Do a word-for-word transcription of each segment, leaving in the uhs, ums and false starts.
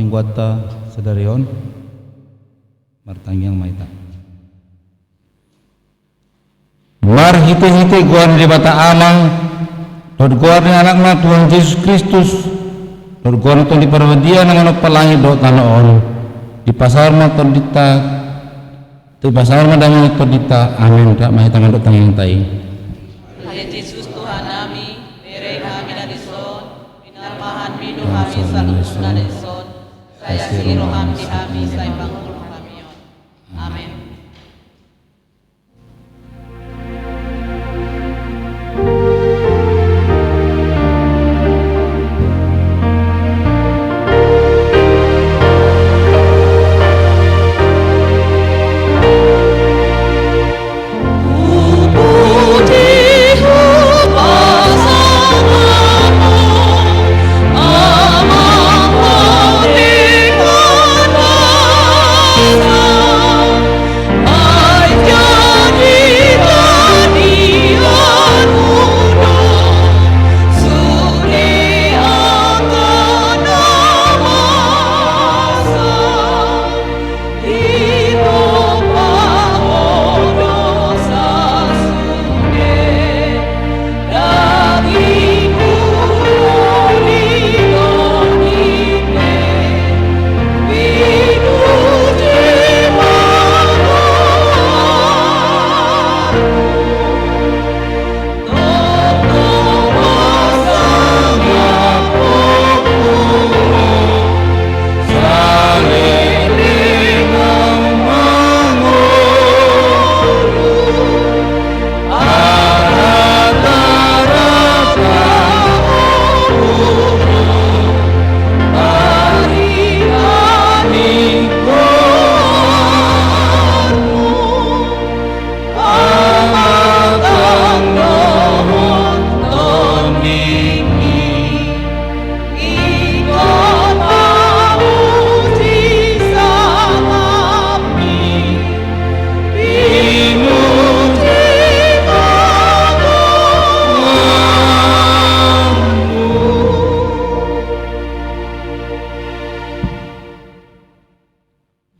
Mingguanta sadari on, martangiang ma hita. Marhitehite goar ni Debata Ama, dohot goar ni Anakna Tuhan Jesus Kristus, dohot goar ni Tondi Parbadia na manompa langit dohot tano on, dipasaor ma tondinta, dipasaor ma dame ni tondinta. Amen. Rap ma hita mandok tangiangta i. Ale Jesus Tuhannami, bere hami na dison, pinarbahanmi do hami saluhutna na dison, sai asi roham di hami sai pangolu hami on. Amen.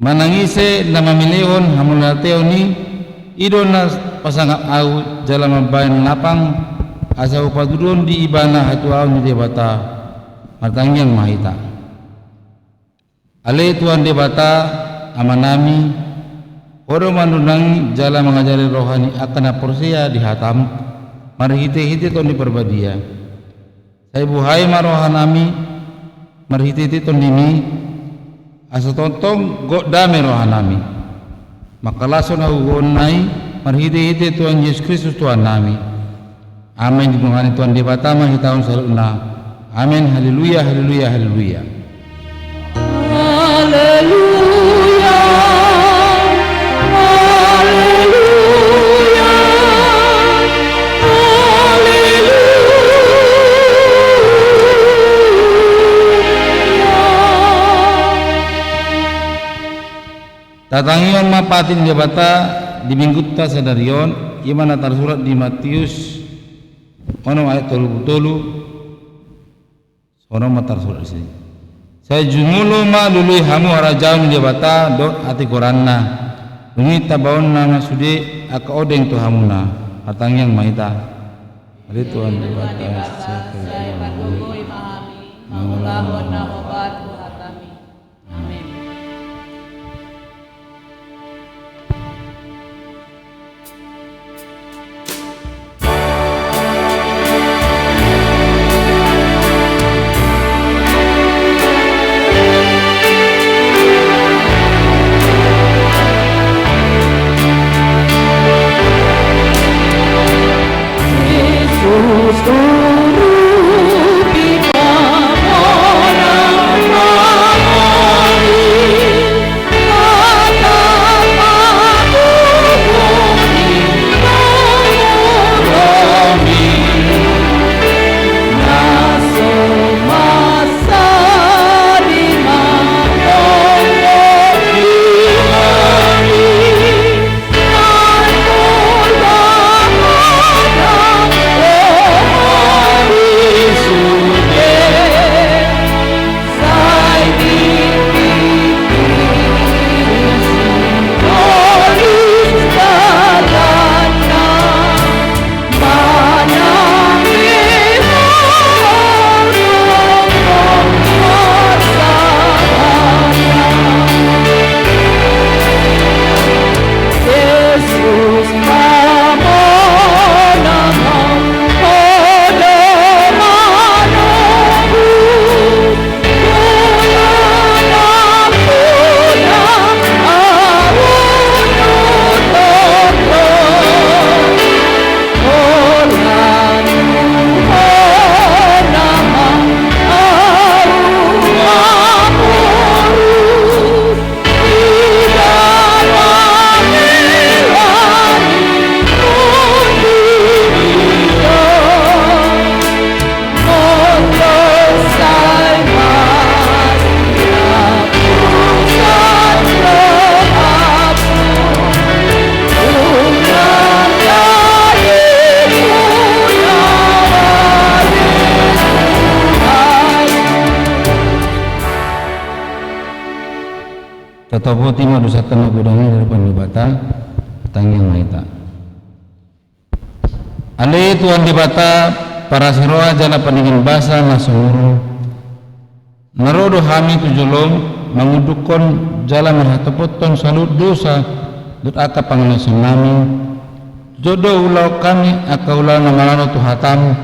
Manang ise na mamelehon hamauliateon i, i do na pasangap ahu jala mambahen lapang, asa hupatuduhon di ibana hatuaon ni Debata. Martangiang ma hita. Ale Tuhan Debata, Amanami, Ho do manundangi jala mangajari roha ni angka na porsea di hataM marhitehite Tondi Parbadia. Sai buhai ma rohanami marhitehite TondiMi, asa tongtong gok dame rohanami, mangkalashon hagogoonna i marhitehite Tuhan Jesus Kristus Tuhannami. Amen. Didongani Tuhan Debata ma hita on saluhutna. Amen. Haleluya, haleluya, haleluya. Haleluya, haleluya, haleluya. Tatangihon ma patik ni Debata di Minggunta sadari on, i ma na tarsurat di Matius onom ayat tolu pulu tolu. Songon on ma tarsurat disi. Sai jumolo ma lului hamu harajaon ni Debata dohot hatigoranna. Dung i tabaonna ma sude angka ondeng tu hamuna. Martangiang ma hita. Ale Tuhan Debata, sai pagogoi ma hami mangulahon na hombar tu hataMi. Amen. Tatopoti ma dosanta na godang i di adopan Debata. Tangiang ma hita. Ale Tuhan Debata, parasi roha jala pandingin basa na sumurung, na ro do hami tu jolom mangundukhon jala marhatopothon saluhut dosa dohot angka pangalaosionnami. Jotjot do ulaon hami angka ulaon na maralo tu hatam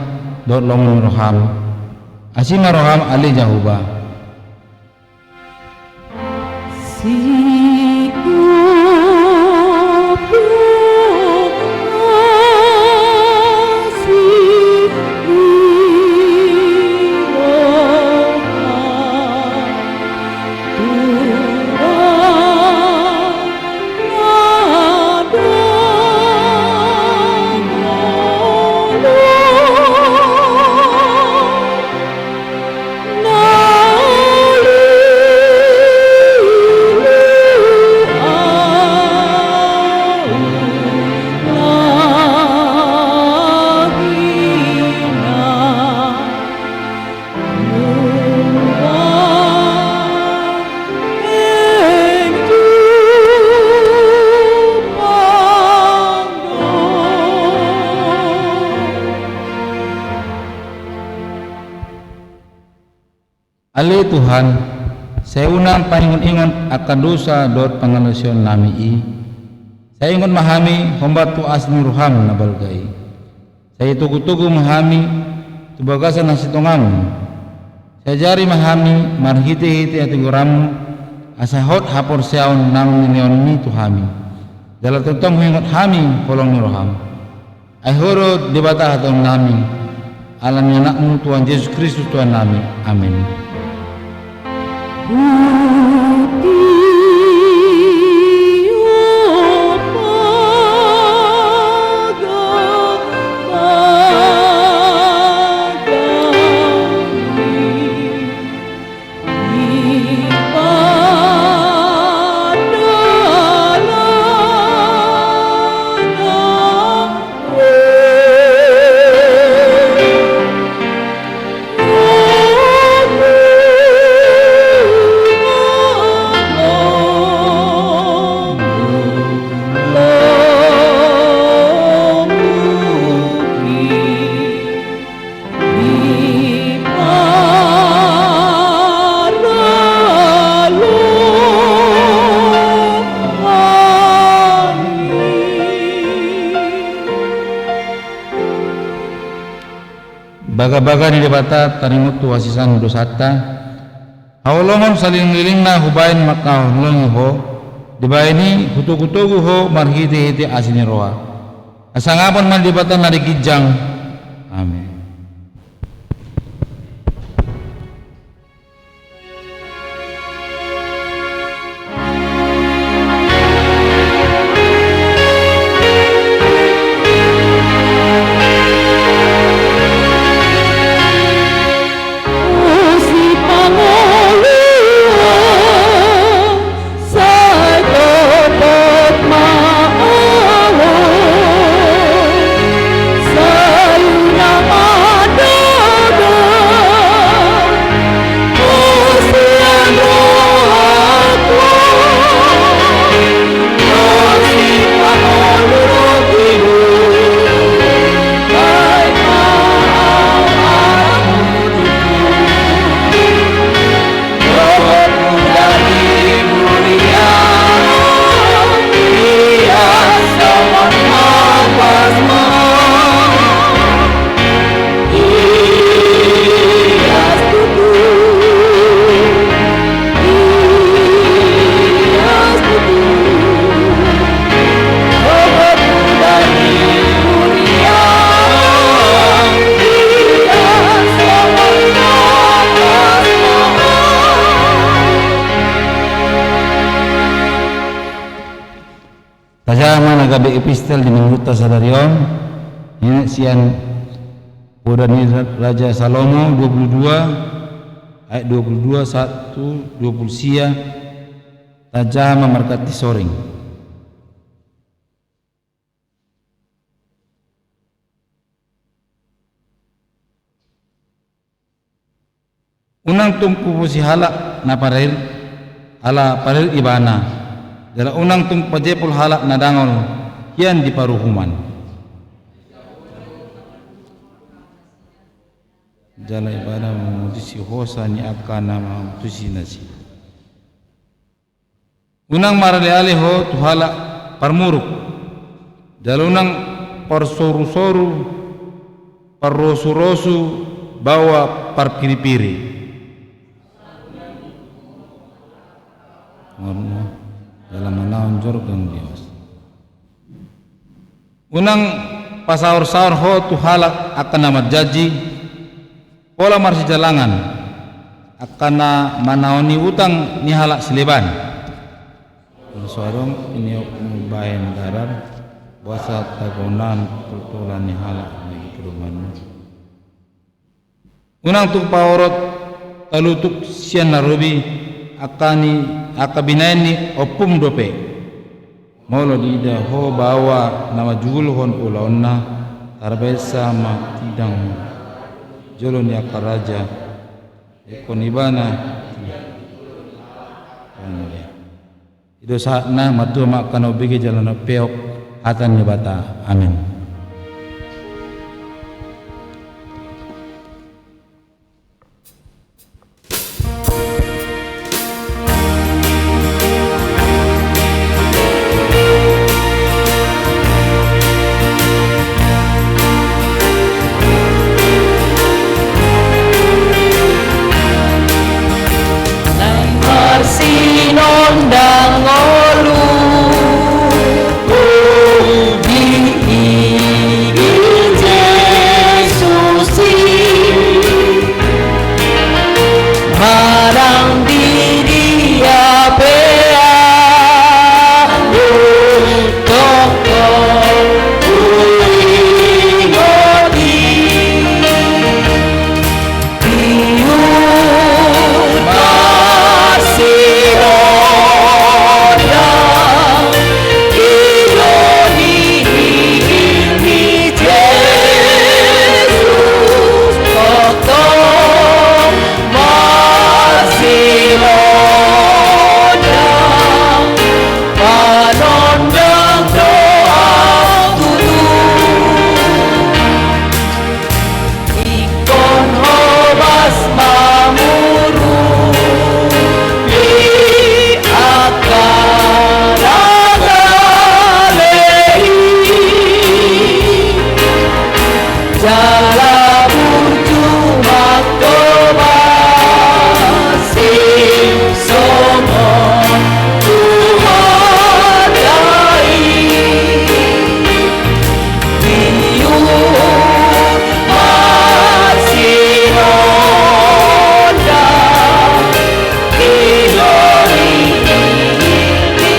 dohot lomo ni roham. Asi ma roham, ale Jahowa. Ale Tuhan, sai unang paingotingot angka dosa dohot pangalaosionnami i. Sai ingot ma hami hombar tu asi ni roham na balga i. Sai togutogu ma hami tu bagasan hasintonganmu. Sai ajari ma hami marhitehite hatigoranmu, asa hot haporseaon na nilehonmi tu hami. Jala tongtong huingot hami holong ni roham. Ai Ho do Debata hataonnami, ala ni Anakmu Tuhan Jesus Kristus Tuhannami. Amen. Bagabaga ni Debata taringot tu hasesaan ni dosanta. Haholongon salelenglelengna hubaen mangkaholongi Ho, dibaen i hutogutogu Ho marhitehite asi ni roha. Hasangapon ma Debata na di ginjang. Amen. Tajaha ma na gabe epistel di minggunta sadari on, i sian Poda ni Raja Salomo dua puluh dua, ayat dua puluh dua sahat tu dua puluh sia, tajaha ma marganti soring. Unang tung pupusi halak na parer, ala parir ibana, jala unang tung pajepul halak na dangol hian di paruhuman. Jala ibana mamutusi hosa ni angka na mamutusi nasida. Unang maraleale ho tu halak parmuruk, jala unang parsorusoru, parrosurosu, baoa parpiripiri. Jala manaon jorgam di os. Unang pasaorsaor ho tu halak angka na marjanji, pola marsijalangan, angka na manaoni utang ni halak sileban. Molo so adong piniopmu bahen darar, boasa tagonan toltolan ni halak na di perumahanmu. Unang tung paorot talutuk sian na robi, angka ni, angka binahen ni ompum dope. Molo diida ho baoa na manjugulhon ulaonna, tarbaensa ma tidang jolo ni angka raja, ingkon ibana. I do sahatna, martua ma angka na umbege jala na umpeop hata ni Debata. Amen. Nang marsinondang ngolu di Jesus i, manang di dia pe ahu tongtong huingot i. Ihut ma sinondang, i do nidok ni Jesus, tongtong ma sinondang, manondang do ahu tutu. Ingkon hobas ma muruk ni angka na gale i, jala burju ma hobas i songon Tuhanta i. Ihut ma sinondang, i do nidok ni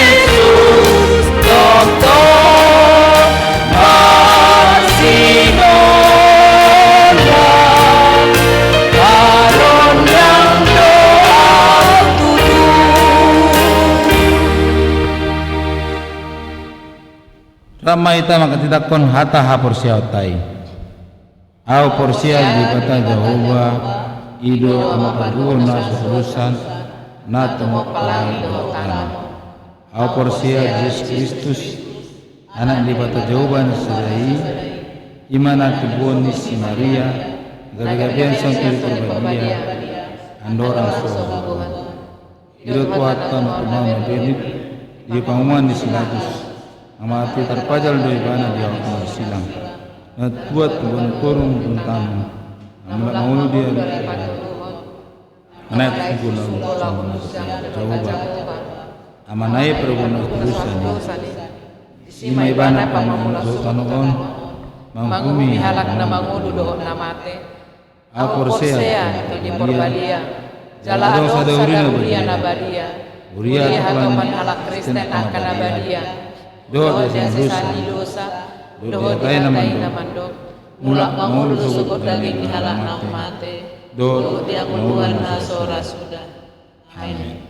Jesus, tongtong ma sinondang, manondang do ahu tutu. Rap ma hita manghatitaphon hata haporseaonta i. Ahu porsea di Debata Jahowa, i do Ama parguruhon na so hulusan, na tongon langit dohot tano. Ahu porsea di Jesus Kristus, Anak ni Debata Jahowa na sada i, i ma na tubuhon ni si Maria, gabegabean Santo Josep Parbadia, andorang so habuangan. Didok Tuhanta ma tumama na bebit di pangomoan ni si Pilatus, na mate, tarpajal do ibana di ari na silang, na tuat tu banua toru manurung tano, na mulak mangolu di ari patoluhon, manaek tu surgo na uli songon na dapot Jahowa, Amana i parguruhon na so hulusan i. Disi ma ibana paima mangolu tano on, manguhumi halak na mangolu dohot na mate. Ahu porsea di Tondi Porbadia, jala adong sada huria na badia, huria hatopan halak Kristen angka na badia, dohot di hasesaan ni dosa, dohot di hata i na mandok, mulak mangolu sogot daging ni halak naung mate, dohot di hangoluan na so ra suda. Amen.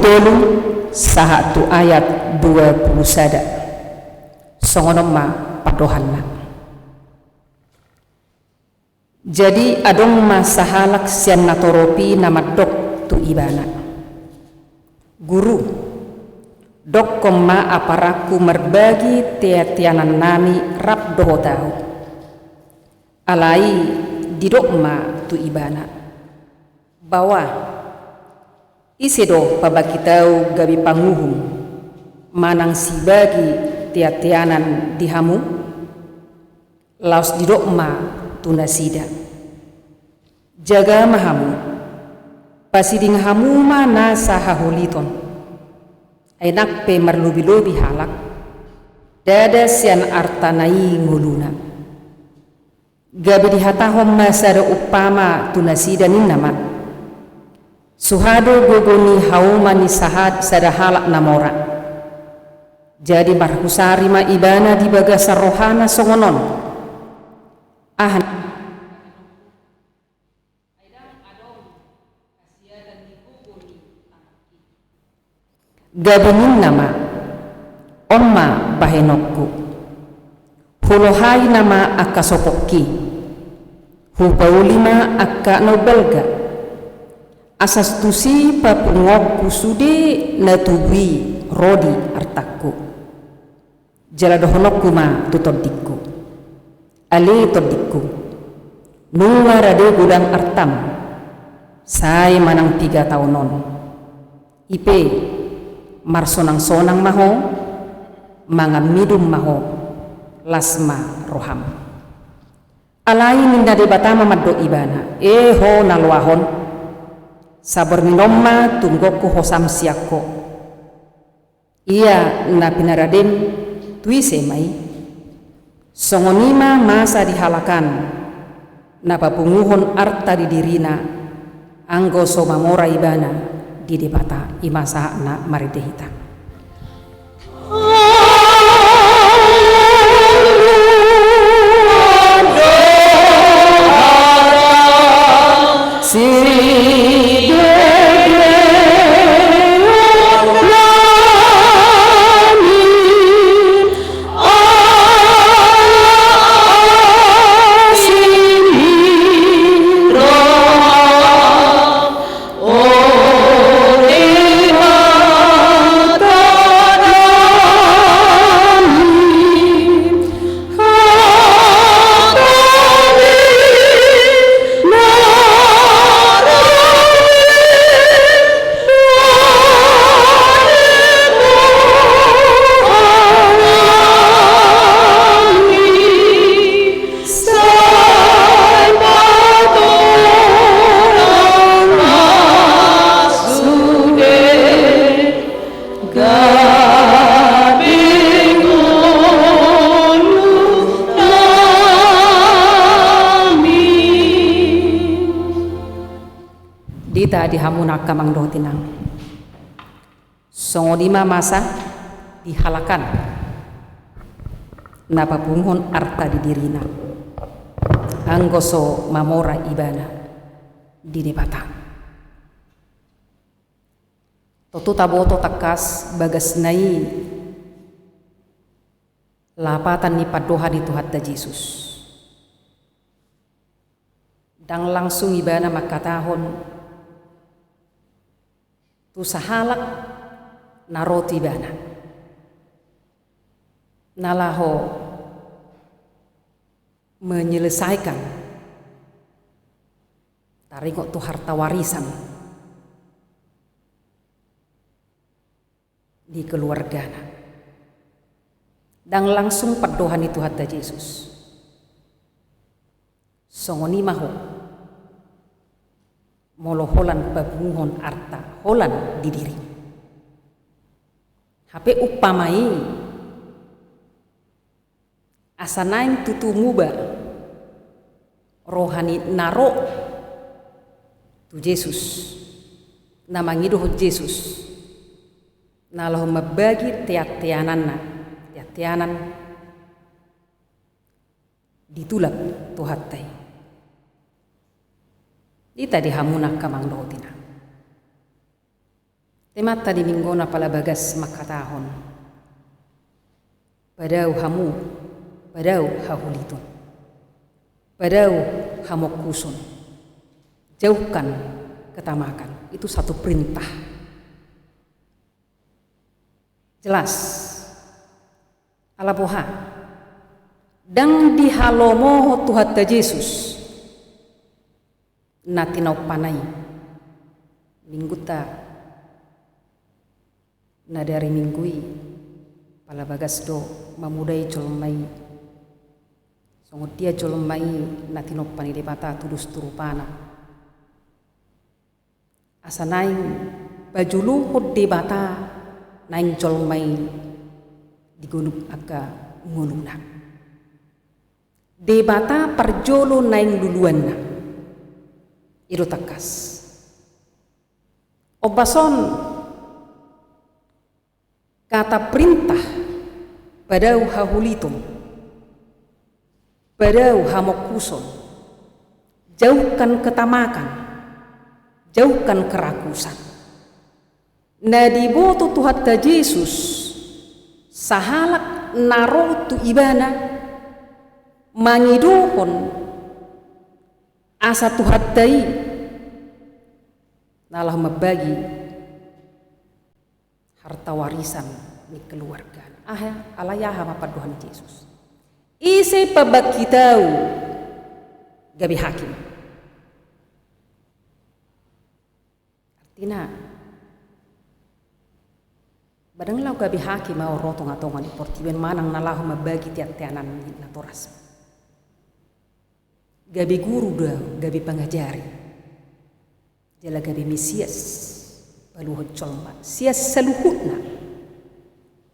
tolu sahat tu ayat dua pulu sada. Songon on ma pandohanna. Jadi adong ma sahalak sian natorop i na mandok tu Ibana, "Guru, dokkon ma aparanku marbagi teanteanannami rap dohot ahu." Alai didok ma tu Ibana, "Baoa, ise do pabangkit ahu gabe panguhum manang sibagi teanteanan di hamu?" Laos didok ma tu nasida, "Jaga ma hamu, pasiding hamu ma nasa hahuliton. Ai nang pe marlobilobi halak, ndada sian artana i ngoluna." Gabe dihatahon ma sada umpama tu nasida, ninna ma, "Suha do gogo ni hauma ni saha-, sada halak na mora. Jadi marhusari ma ibana di bagasan rohana songon on, 'Aha ni, ai ndang adong hasialan ni gogo ni tanganki?'" Gabe ninna ma, "On ma bahenonku. Hulohai nama angka sopongki. Hupauli ma angka na umbalga. Asa tusi papunguonku sude na tubu i ro di artangku. Jala dohononku ma tu tondingku, 'Ale tondingku, nunga rade godang artam, sae manang piga taon on. I pe, marsonangsonang ma ho, mangan minum ma ho, las ma roham.'" Alai ninna Debata ma mandok ibana, "E ho na loas on, saborngin on ma tunggonku hosam sian ho. Ia na pinaradem tu ise ma i?" Songon i ma masa di halak an na papunguhon arta di dirina, anggo so mamora ibana di Debata. I ma sahatna, marende hita. Dita di hamu na angka amang dohot inang. Songon i ma masa di halak an na papunguhon arta di dirina, anggo so mamora ibana di Debata. Tontu taboto tangkas bagasna i lapatan ni pandohan ni Tuhanta Jesus. Ndang langsung ibana mangkatahon tu sahalak na ro tu ibana na laho menyelesaikan, taringot tu harta warisan di keluargana. Ndang langsung pandohan ni Tuhanta Jesus. Songon i ma ho, molo holan papunguhon arta, holan di diri. Hape umpama i, asa naeng tutu muba roha ni na ro tu Jesus, na mangidohon Jesus, na laho mambagi teanteananna, teanteanan ditulak Tuhanta i. Hita di hamu na angka amang dohot inang. Temanta di Minggu on, Pala Bagas mangkatahon: Padao hamu, padao hahuliton, padao hamongkuson, jauhkan ketamakan. Itu satu perintah. Jelas. Ala boha? Ndang dihalomohon Tuhanta Jesus na tinompana i. Minggunta na di ari Minggu i, Pala Bagas do mamodai jolma i. Songon dia jolma i na tinompa ni Debata tudos tu rupana, asa naeng pajolohon Debata naeng jolma i di ganup angka ngoluna. Debata parjolo naeng luluanna. I do tangkas. Ombas on, kata perintah: Padao hahuliton, padao hamongkuson, jauhkan ketamakan, jauhkan kerakusan. Na diboto Tuhanta Jesus, sahalak na ro tu Ibana mangidohon asa Tuhanta i na laho mambagi harta warisan ni keluargana. Aha, alai aha ma pandohan ni Jesus? Ise pambangkit Ahu gabe hakim? Artina, ba ndang laho gabe hakim Ahu ro tongatonga ni portibi on manang na laho mambagi teanteanan ni natoras. Gabe guru do Ahu, gabe pangajari. Jala gabe Mesias, paluahon jolma sian saluhutna,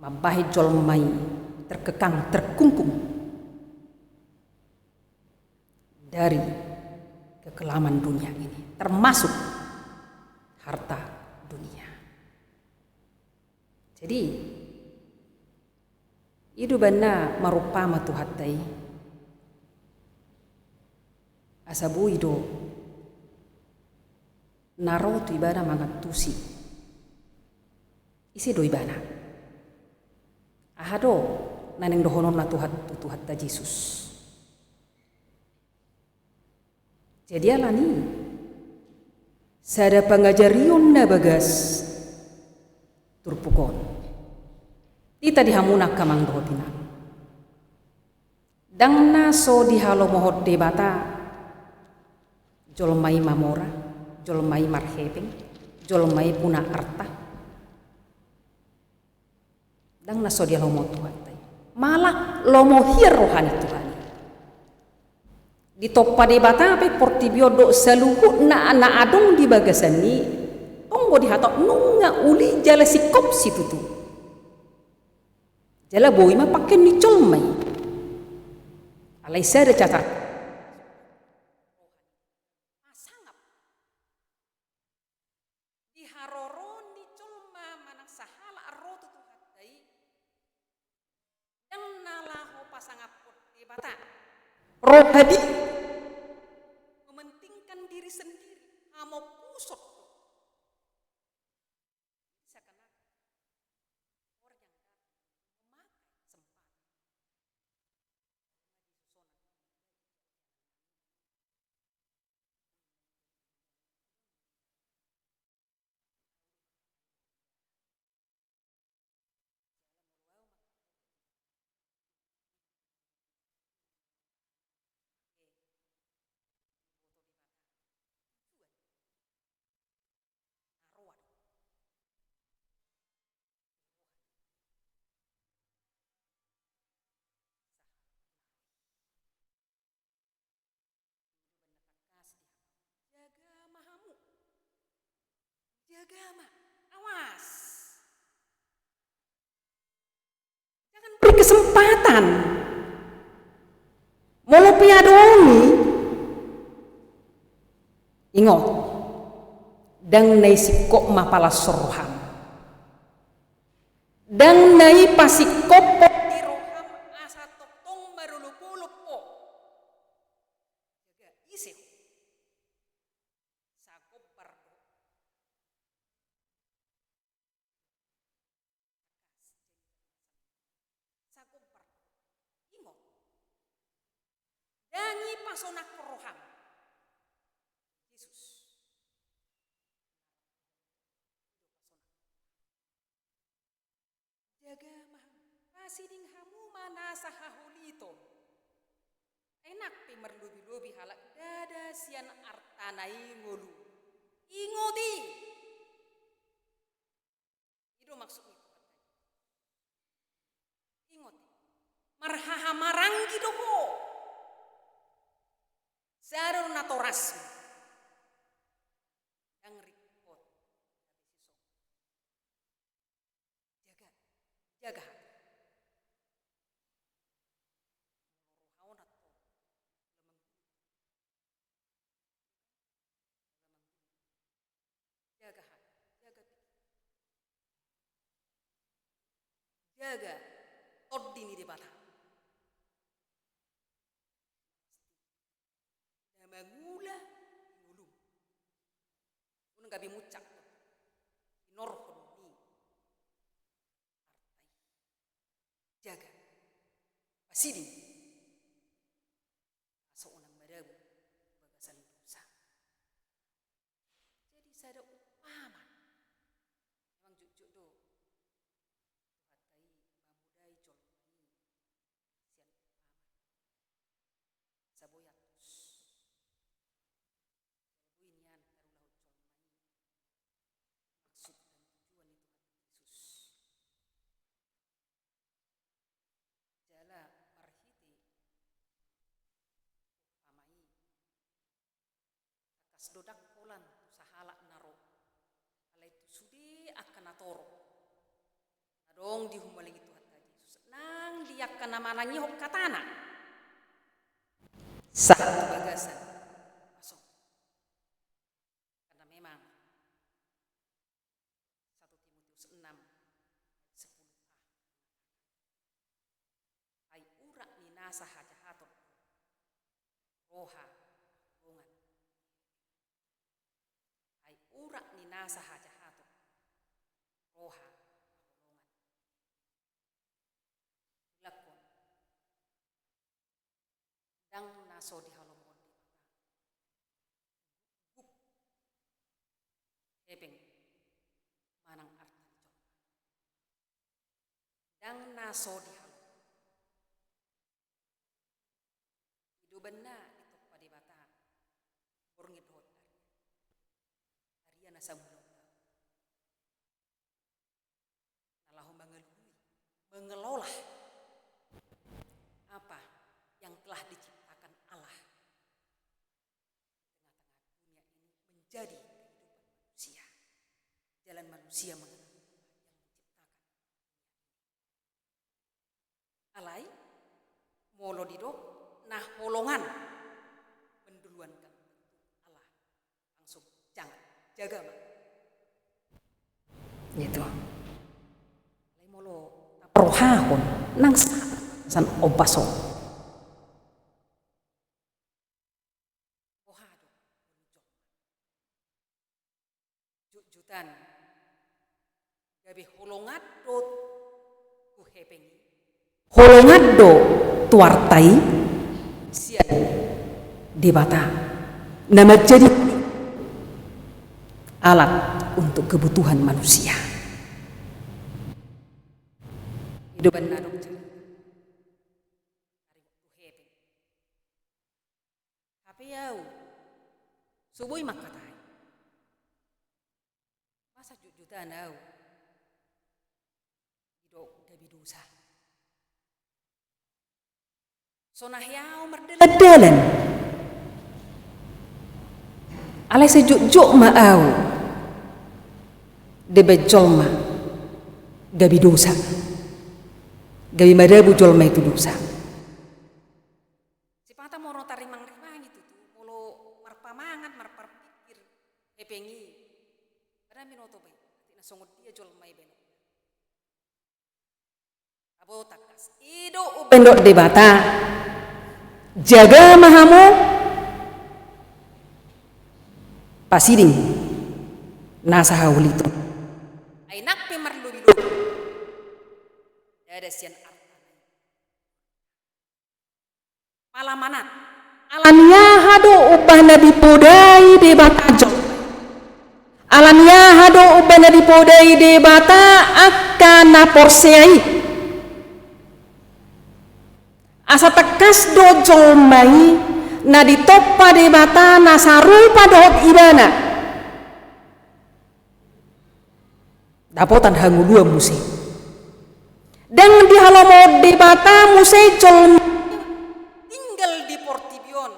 mambahen jolma i terkekang, terkungkung dari kekelaman dunia ini, termasuk harta dunia. Jadi, i do umbahen na marumpama Tuhanta i, asa boi do na ro tu Ibana mangantusi. Ise do Ibana? Aha do na naeng dohononna Tuhan, tu Tuhanta Jesus? Jadi alani i, sada pangajarion na bagas turpuk on. Titi di hamuna angka amang dohot inang. Ndang na so dihalomohon Debata jolma i mamora, jolma i marhepeng, jolma i puna arta. Ndang na so dihalomohon Tuhanta i. Malah lomo hian roha ni Tuhan i. Ditompa Debata pe portibi on dohot saluhutna na adong di bagasan i, tong do dihatahon nunga uli jala singkop situtu. Jala boi ma pangkeon ni jolma i. Alai sada catatan. Pasangap. Di haroroan ni jolma manang sahalak ro tu Tuhanta i, ndang na laho pasangaphon Debata. Roha diri, mementingkan diri sendiri, hamongkuson. Seakan-akan orang yang datang memakai kesempatan Jaga ma hamu. Jaga ma. Awas. Jangan beri kesempatan. Molo pe adong i, ingot. Ndang na i singkop ma palas roham. Ndang na i pasingkophon di roham asa tongtong marolopolop ho. Jaga, ise ho? Sagombar do. Ndang i pasonanghon roham. Jesus. Jaga ma hamu, pasiding hamu ma nasa haholiton. Ai nang pe marlobi-lobi halak ndada sian artana i ngolu. Ingot i. I do maksud ni Tuhan. Ingot i. Marhahamaranggi do ho. Sada do natorasmu. Ndang ringkot. Jaga, jaga hati. Roha on antong. Jaga hati, jaga pikiran. Jaga tondi ni Debata. Na mangula di ngolum. Unang gabe muncak. Hinorhon ni. Arta i. Jaga. Pasiding. Asa unang madabu bagasan dosa. Jadi sada umpama. Memang jotjot do. Tuhanta i mamodai jolma i sian umpama. Asa boi antus. Boi nian tarulahon jolma i maksud dan tujuan ni Tuhan Jesus. Jala marhite umpama i, tangkas do ndang holan tu sahalak na ro, alai tu sude angka na torop. Adong di humaliang ni Tuhanta Jesus. Nang di angka na manangihon hatana. Sahat tu bagasan. Pasong. Karena memang satu Timotius enam ayat sepuluh a. Ai urat ni nasa hajahaton. Roha haholongan. Ai urat ni nasa hajahaton. Roha haholongan. Ulangkon. Ndang na so dihalomohon Debata. Guk. Hepeng. Manang arta ni jolma. Ndang na so dihalomohon. I do umbahen na ditompa Debata. Borngin dohot ari. Ari na samulon. Na laho mangalului, mengelola apa yang telah diciptakan Allah di tengah-tengah dunia ini menjadi kehidupan manusia. Jalan manusia mengalami apa yang diciptakan. Alai, molo didok, na holongan menduluankan Allah. Langsung, jangan. Jaga ma. Gitu. Alai molo taparrohahon, nang sa-, san ombas on. Boha do. Jotjotan. Gabe holongan do tu hepeng i. Holongan do tu arta i. Sian Debata. Na manjadi alat untuk kebutuhan manusia. I do umbahen na dok jala. Hape au, so boi mangkatai. Masa jotjotan au. Didok gabe dosa. Sonahe au mardalan-dalan. Alai sai jotjot ma au. Dibaen jolma. Gabe dosa. Gabe madabu jolma i tu dosa. Sipata molo tarimang-rimangi tutu, molo marpamangan, marparpikir, hepeng i. Padahal binoto be, atik na songon dia jolma i baen. Abo tangkas. I do umbahen didok Debata. Jaga ma hamu. Pasiding. Nasa haholiton. Ai nang pe marlobi-lobi. Ndada sian arta. Pala manat. Alani aha do umbahen na dipodai Debata jolma i? Alani aha do umbahen na dipodai Debata angka na porsea i? Asa tangkas do jolma i na ditompa Debata na sarupa dohot ibana. Dapotan hangoluan muse. Ndang dihalomohon Debata muse jolma i tinggal di portibi on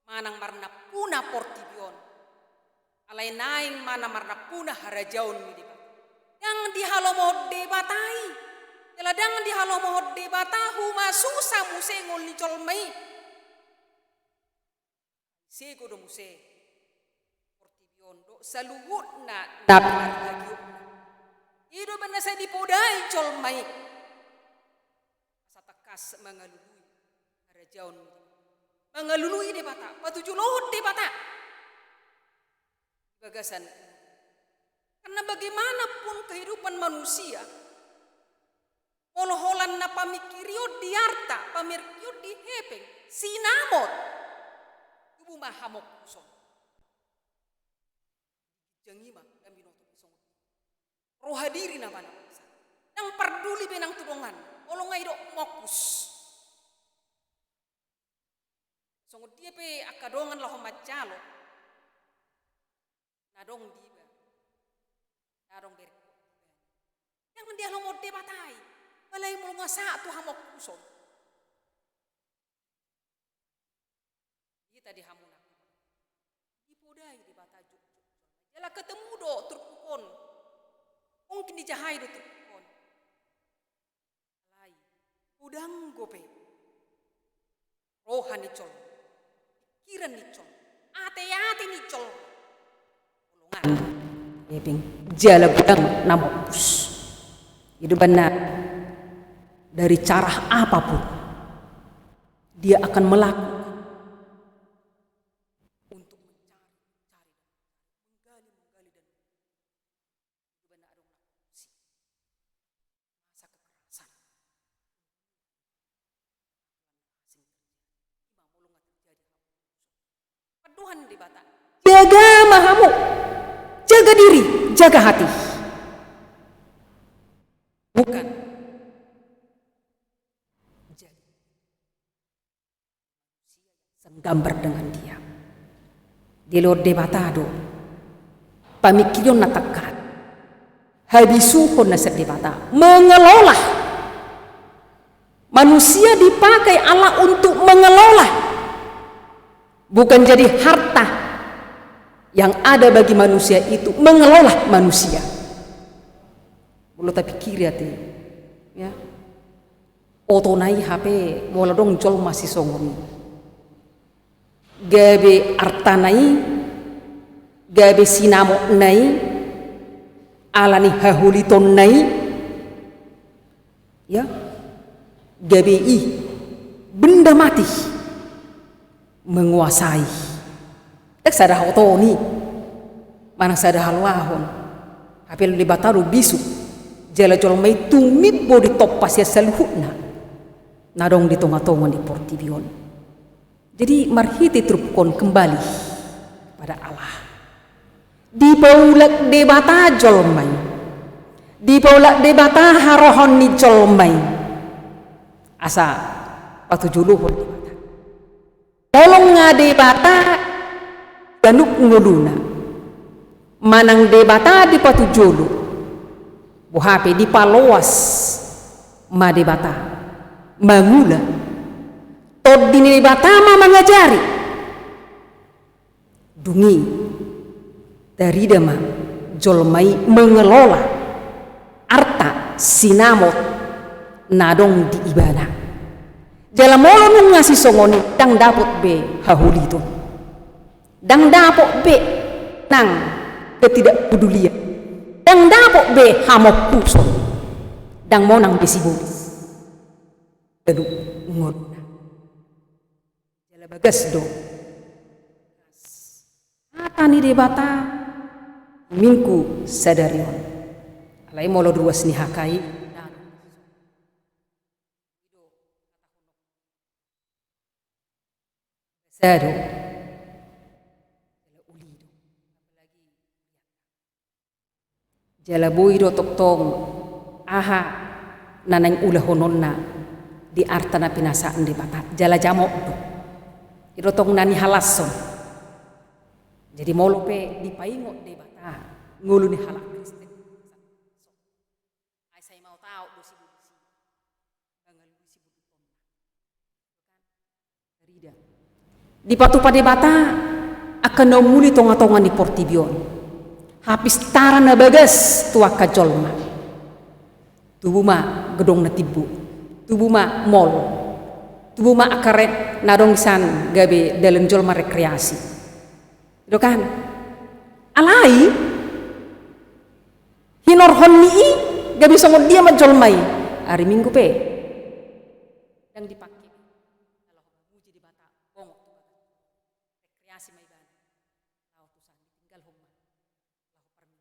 manang marnampuna portibi on. Alai naeng ma na marnampuna harajaon ni Debata. Ndang dihalomohon Debata i. Jala ndang dihalomohon Debata humasusa muse ngolu ni jolma i. Sego do muse portibi on dohot saluhutna na pinarbagionna. I do umbahen na sai dipodai jolma i asa tangkas mangalului harajaon, mangalului Debata, patujolohon Debata di bagasan. Karena bagaimanapun kehidupan manusia, molo holan na pamingkirion di arta, pamingkirion di hepeng, sinamot, tubu ma hamongkuson. Ginjang i ma, nang binoto i songon i. Roha diri na manang bangsa. Ndang parduli be nang tu dongan, molo nga didok mongkus. Songon dia pe angka dongan laho manjalo na adong di iba, na adong bereng. Ndang dihalomohon Debata i. Apalai molo nga sahat tu hamongkuson. Hita di hamu na dipodai Debata jolma i. Jala ketemu do turpuk on. Mungkin dijahai do turpuk on. Alai godang dope roha ni jolma, pikiran ni jolma, ateate ni jolma. Holongan, hepeng, jala godang na mongkus. Jadi umbahen na dari cara apapun dia akan melakukan untuk mencari, cari, menggali, menggali dan masa kekerasan. Pandohan Debata. Jaga ma hamu. Jaga diri, jaga hati. Bukan jadi segambar dengan dia. Dilehon Debata do pamingkirion na tangkas, habisuhon na sian Debata, mengelola. Manusia dipakai Allah untuk mengelola. Bukan jadi harta yang ada bagi manusia itu mengelola manusia. Molo tapingkiri ate, ya. Otona i hape molo adong jolma sisongon i. Gabe artana i, gabe sinamotna i, alani hahulitonna i, ya, gabe i benda mati, menguasai. Ndang sada oto ni, manang sada haluahon. Hape Debata do bisuk, jala jolma i tumimbo ditompa sian saluhutna na adong di tongatonga ni portibi on. Jadi marhite turpuk on kembali pada Allah. Dipaulak Debata jolma i. Dipaulak Debata harohaon ni jolma i. Asa patujolohon Debata. Molo nga Debata ganup ngoluna, manang Debata dipatujolo, boha pe dipaloas ma Debata mangula. Tondi ni Debata ma mangajari. Dung i tarida ma jolma i mengelola arta sinamot na adong di ibana. Jala molo nunga sisongon i, ndang dapot be hahuliton. Ndang dapot be nang ketidakpedulian. Ndang dapot be hamongkuson. Ndang monang be sibolis. Ganup ngoluna. Jala bagas do hata ni Debata minggu sadari on. Alai molo di ruas ni H K I, Sada do. Jala boi do tongtong aha na naeng ulahononna di arta na pinasahat Debata. Jala jamot do. I do tong na nihalashon. Jadi molo pe dipaingot Debata ngolu ni halak Kristen, ai sai maotaot do sibolis i. Mangalului sibolis i. Dipatupa Debata angka na umuli tongatonga ni portibi on. Hapistaran na bagas tu angka jolma. Tubu ma gedong na timbo. Tubu ma mall. Tubu ma angka re-, na adong sian gabe dalan jolma rekreasi. I do kan? Alai hinorhon ni i gabe songon dia ma jolma i? Ari Minggu pe ndang dipake. Ala holan muji Debata, bongot tu bagas. Rekreasi ma ibana. Laho tu san, ditinggalhon ma. Laho parminggu.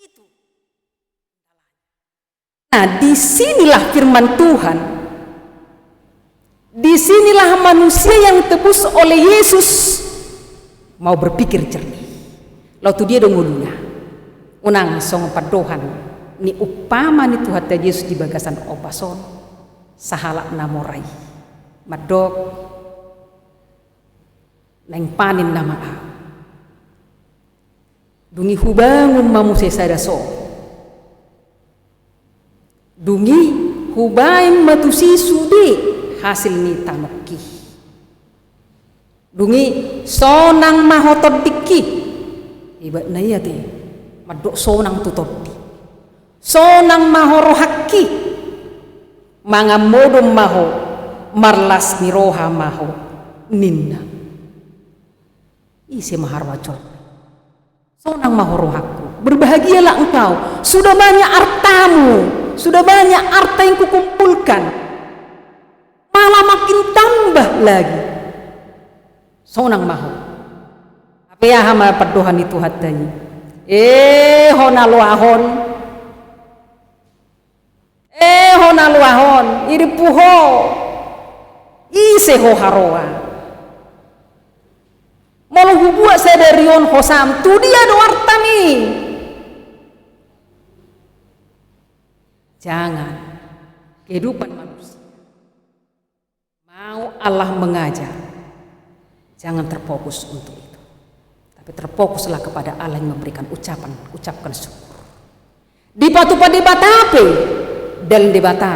Itu. Nah, disinilah firman Tuhan. Disinilah manusia yang ditebus oleh Yesus mau berpikir jernih. Laho tu dia do ngoluna? Unang songon pandohan ni umpama ni Tuhanta Jesus di bagasan ombas on, sahalak na mora i mandok, naeng panen nama ahu. Dung i hubangun ma muse sada soho. Dung i hubaen ma tusi sude hasil ni tanongki. Dung i sonang ma ho tondingki. Ibatna i ate, mandok sonang tu tondi. Sonang ma ho rohangki. Mangan modom ma ho, marlas ni roha ma ho, ninna. Ise ma haroa jolma i? Sonang ma ho rohangku. Berbahagialah engkau. Sudah banyak artamu. Sudah banyak arta yang kukumpulkan. Malah makin tambah lagi. Sonang ma ho. Hape aha ma pandohan ni Tuhanta i? Eh, ho na loas on. Eh, ho na loas on, i rimpu ho. Ise ho haroa? Molo hubuat sadari on hosam, tu dia do artam i? Jangan. Kehidupan manusia. Mau Allah mengajar, jangan terfokus untuk itu. Tapi terfokuslah kepada Allah yang memberikan ucapan, ucapkan syukur. Dipatupa Debata pe, dalan Debata,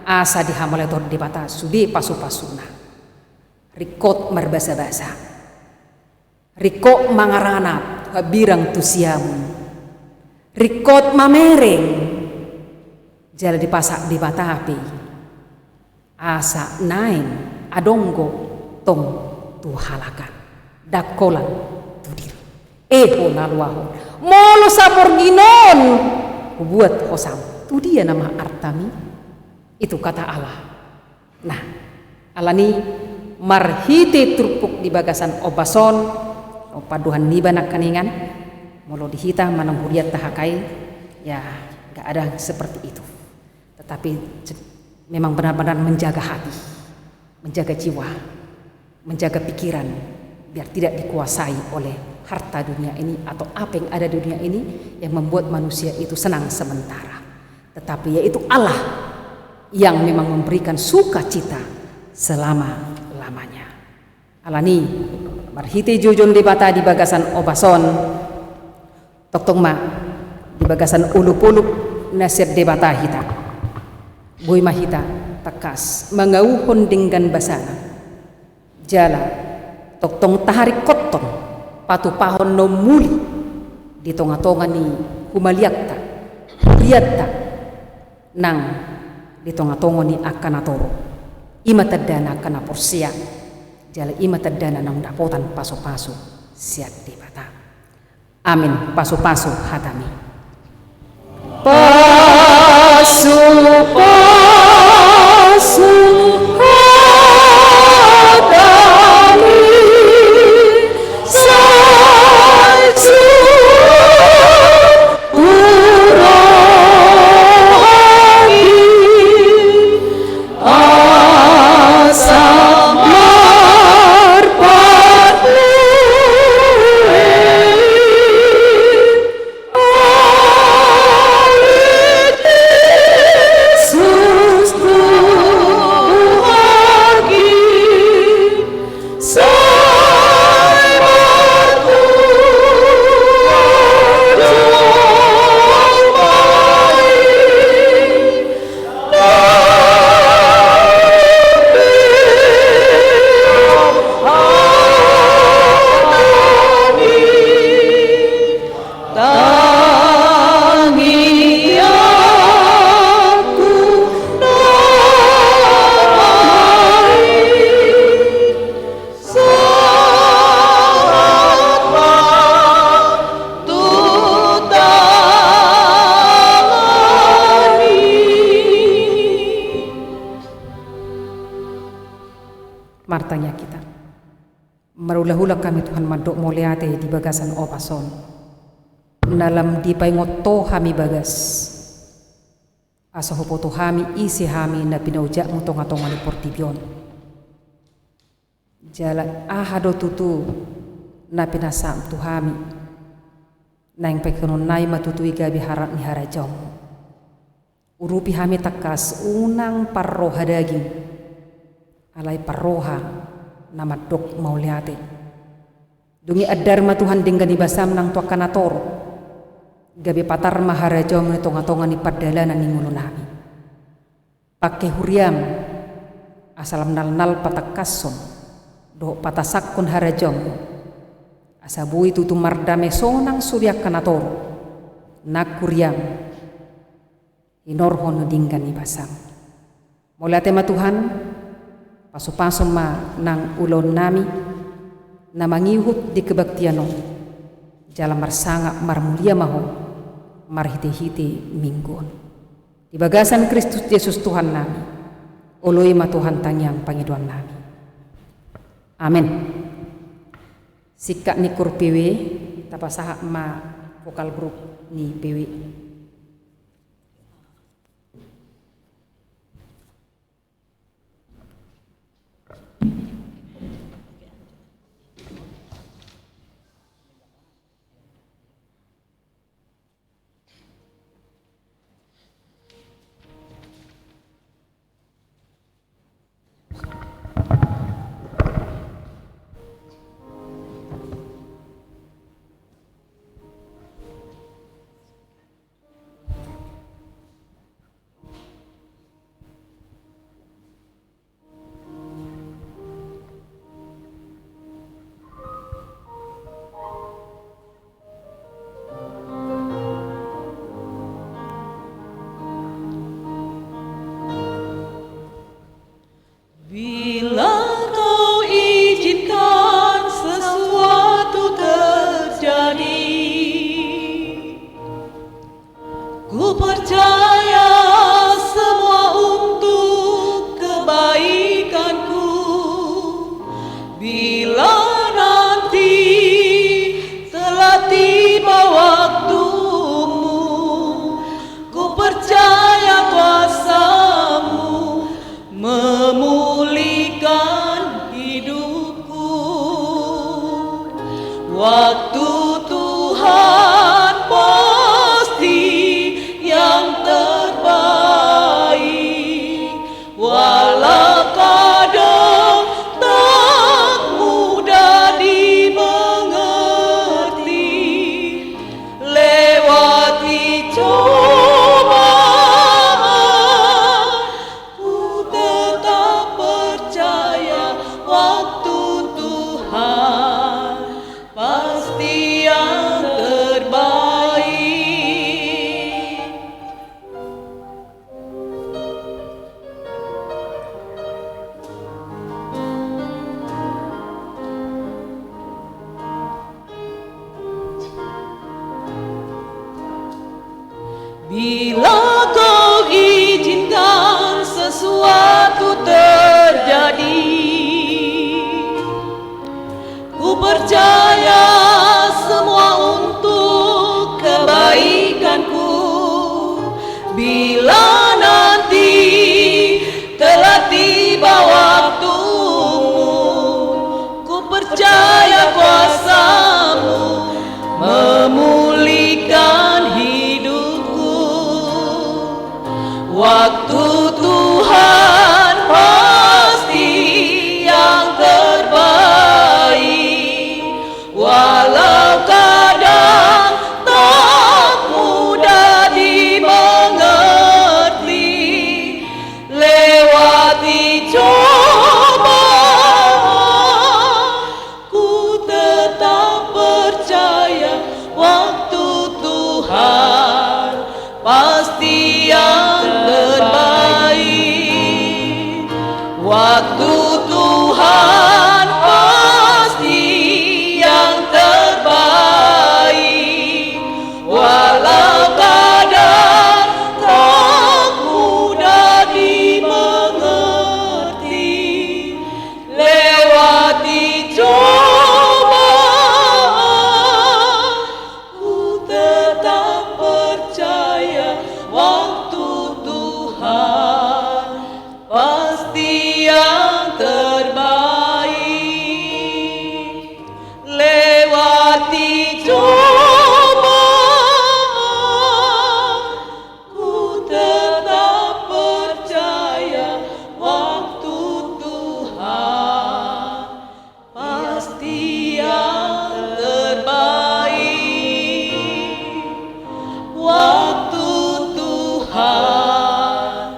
asa dihamauliatehon Debata sude pasupasuna. Ringkot marbasabasa. Ringkot mangaranap hambirang tu siamun. Ringkot mamereng. Jala dipasahat Debata pe. Asa naeng adong do tong tu halak an. Ndang holan tu diri. Eh, ho na loas on. Molo saborngin on hubuat hosam, tu dia nama artam i? Itu kata Allah. Nah, alani marhite turpuk di bagasan ombas on, pandohan niba nangkaningan, molo di hita manang hurianta hakai, ya, nggak ada seperti itu. Tetapi ce-, memang benar-benar menjaga hati, menjaga jiwa, menjaga pikiran, biar tidak dikuasai oleh harta dunia ini atau apa yang ada di dunia ini yang membuat manusia itu senang sementara. Tetapi yaitu Allah yang memang memberikan sukacita selama-lamanya. Alani, marhite joujou ni Debata di bagasan ombas on, tongtong ma di bagasan olopolop na sian Debata hita. Boi ma hita tangkas mangauhon denggan basana. Jala tongtong taharingkothon patupahon na umuli di tongatonga ni humaliangta, hurianta, nang di tongatonga ni angka na torop. I ma tandana angka na porsea, jala i ma tandana naung dapotan pasupasu sian Debata. Amin. Pasupasu hatami. Pasupasu hatami, sai hurohaki. Asa marpasupasu Martangiang hita. Marhulahula hami Tuhan mandok mauliate di bagasan opas on. Na lam dipaingot Ho hami bagas. Asa huboto hami ise hami na pinaujak-Mu tongatonga ni portibi on. Jala aha do tutu na pinasahat-Mu tu hami, naeng pangkeononna i ma tutu i gabe harap ni harajaon-Mu. Urupi hami tangkas unang parroha daging, alai parroha na mandok mauliate. Dung i andar ma Tuhan denggan ni basam nang tu angka na torop, gabe patar ma harajaon-Mu di tongatonga ni pardalanan ni ngolunami. Pangke huriam, asa lam nalnal patangkashon dohot patasangkon harajaon-Mu, asa boi tutu mardame sonang sude angka na torop nang huriam, hinorhon denggan ni basam. Mauliate ma Tuhan, pasupasu ma nang ulaonnami na mangihut di kebaktian on, jala marsangap marmulia ma Ho marhitehite Minggu on. Di bagasan Kristus Jesus Tuhannami, oloi ma Tuhan tangiang pangidoannami. Amen. Singkat ni koor P W, tapasahat ma vokal grup ni P W. Bila Kau izinkan sesuatu terjadi, ku percaya semua untuk kebaikanku. Bila nanti telah tiba waktumu, ku percaya kuasamu memulihkan hidupku. Waktu Tuhan pasti yang terbaik, walau kadang tak mudah dimengerti. Lewati cobaan, ku tetap percaya waktu Tuhan pasti yang terbaik. Bila Kau izinkan sesuatu terjadi, ku percaya semua untuk kebaikanku. Bila nanti telah tiba waktumu, ku percaya kuasamu memulihkan hidupku. Waktu Tuhan pasti yang terbaik, walau kadang tak mudah dimengerti. Lewati cobaan, ku tetap percaya waktu Tuhan pasti yang terbaik. Waktu Tuhan pasti yang terbaik, walau kadang tak mudah dimengerti. Tuhan, pasti yang terbaik. Lewati cobaan, ku tetap percaya waktu Tuhan pasti yang terbaik. Waktu Tuhan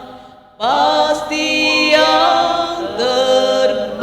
pasti yang terbaik.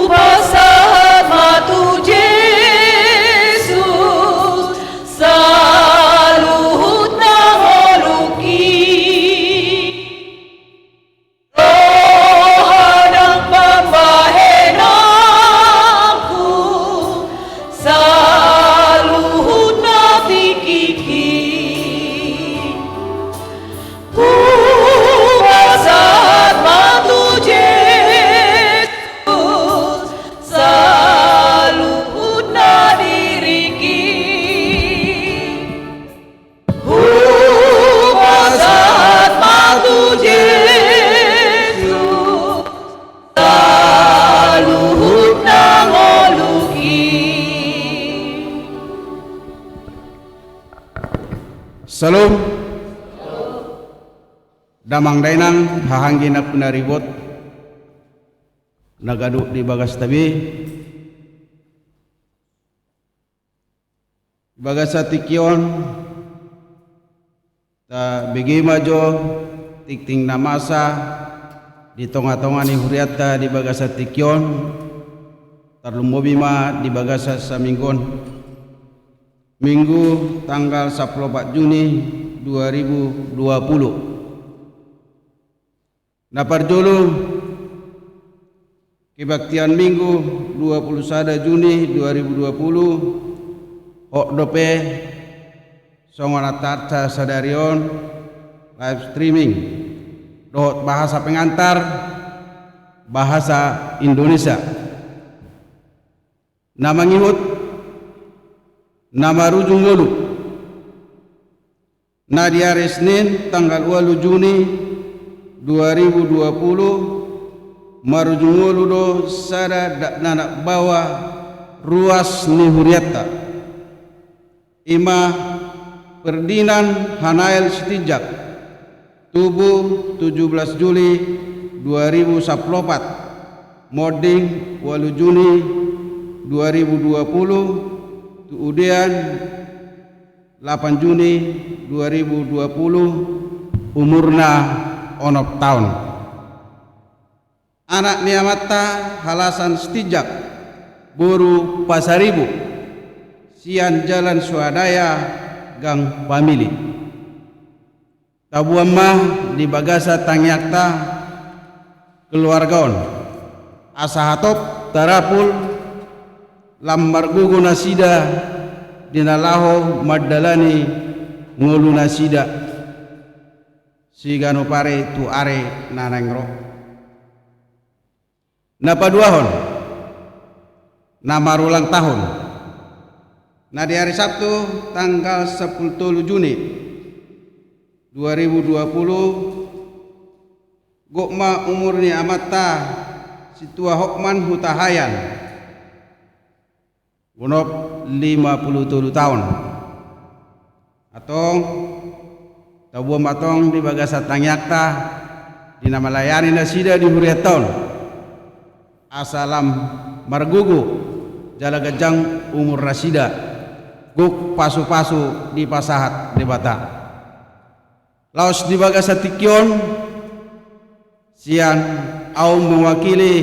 Hupasahat ma tu Jesus saluhut na ngolungki. Roha nang pambahenanku saluhut na tingkingki. Hupasahat ma tu Jesus saluhut na diringki. Hupasahat ma tu Jesus saluhut na ngolungki. Syalom. Damang dainang, haha anggi na pinaribot na ganup di bagasta be. Di bagasan tingki on, tabege ma jo tingting na masa di tongatonga ni hurianta di bagasan tingki on, tarlumobi ma di bagasan saminggu on. Minggu tanggal sampulu opat Juni dua ribu dua puluh. Na parjolo, kebaktian Minggu dua puluh sada Juni dua ribu dua puluh, hot dope songon antarta sadari on, live streaming dohot bahasa pengantar bahasa Indonesia. Na mangihut na marujung ngolu. Na di ari Senin tanggal ualu Juni dua ribu dua puluh, marujung ngolu do sada dakdanak baoa ruas ni hurianta. I ma Ferdinand Hanael Sitinjak, tubu tujuh belas Juli dua ribu sampulu opat, monding ualu Juni dua ribu dua puluh, tuudean lapan Juni dua ribu dua puluh, umurna onom taon. Anak ni amanta Halasan Sitinjak, boru Pasaribu, sian Jalan Swadaya, Gang Pamili. Taboan ma di bagasan tangiangta keluarga on, asa hatop tarapul lam margogo nasida di na laho mandalani ngolu nasida siganup ari tu ari na naeng ro. Na paduahon, na marulang tahun. Na di ari Sabtu tanggal sampulu tolu Juni dua ribu dua puluh, gok ma umur ni amanta Situa Hotman Hutahaean, gonop lima puluh tolu taon. Antong Taboan ma tong di bagasan tangiangta di na malayani nasida di hurianta on, asa lam margogo jala ganjang umur nasida, gok pasupasu dipasahat Debata. Laos di bagasan tingki on, sian ahu mewakili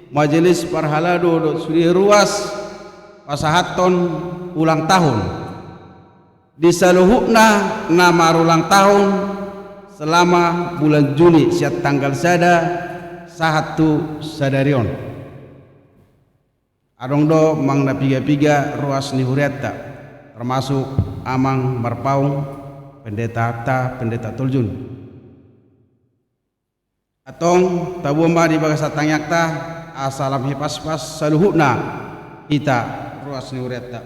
majelis parhalado dohot sude ruas pasahathon ulang tahun di saluhutna na marulang tahun selama bulan Juni sian tanggal sada sahat tu sadari on. Adong do manang na piga-piga ruas ni hurianta, termasuk amang marpaung, pendetanta, Pendeta Toljun. Antong taboan ma di bagasan tangiangta asa lam hipaspas saluhutna hita ruas ni hurianta.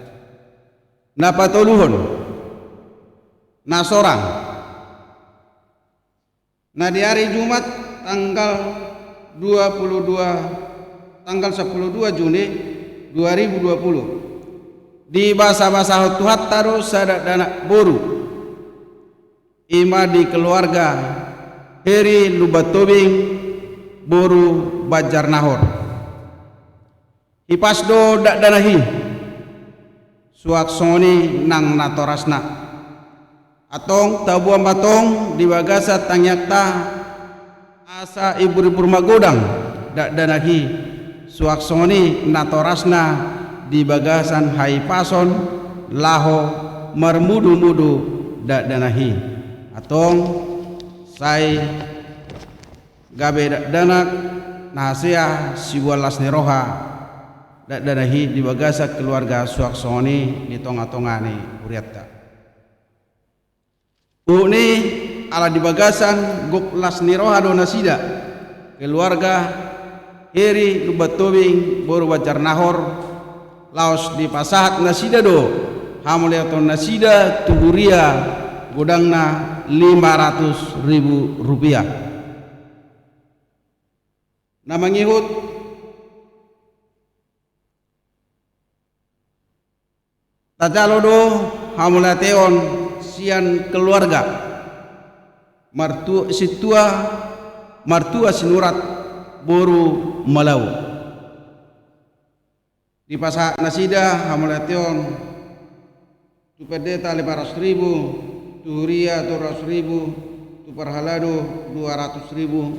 Na patoluhon, na sorang. Na di ari Jumat tanggal dua puluh dua, tanggal sapuluh dua Juni dua ribu dua puluh, dibasabasahon Tuhanta do sada dakdanak boru, i ma di keluarga Heri Lumban Tobing boru Banjar Nahor. Hipas do dakdanak i, suang songon i nang natorasna. Antong taboan ma tong di bagasan tangiangta asa ibur-ibur magodang dakdanak i, suang songon i natorasna di bagasan hahipason laho marmudu-mudu dakdanak i. Antong sai gabe dakdanak na hasea siboan las ni roha dakdanak i di bagasan keluarga, suang songon i di tonga-tonga ni hurianta. Huhut ni ala di bagasan gok las ni roha do nasida, keluarga Heri Lumban Tobing boru Banjar Nahor, laos dipasahat nasida do hamauliateon nasida tu huria godangna lima ratus ribu rupiah. Na mangihut, tajalo do hamauliateon sian keluarga, martu-, sintua martua Sinurat boru Malau. Dipasahat nasida hamauliateon, tu pendeta lima ratus ribu, tu huria dua ratus ribu, tu parhalado dua ratus ribu,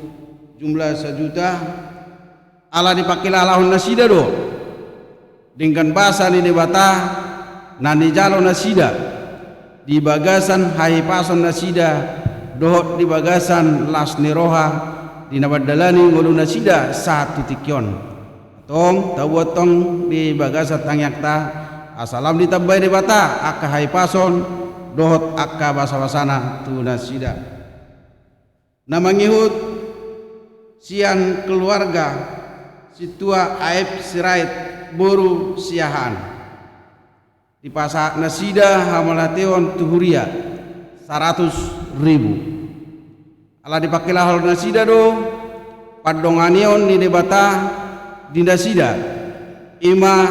jumlah sajuta. Ala dipangkilalahon nasida do denggan basa ni Debata na nijalo nasida di bagasan hahipason nasida dohot di bagasan las ni roha di na mandalani ngolu nasida sahat tu tingki on. Antong taboan tong di bagasan tangiangta asa lam ditambai Debata angka hahipason dohot angka basabasana tu nasida. Na mangihut, sian keluarga sintua Aep Sirait boru Siahaan, dipasahat nasida hamauliateon tu huria saratus ribu. Ala dipangkilalahon nasida do pandonganion ni Debata di nasida, i ma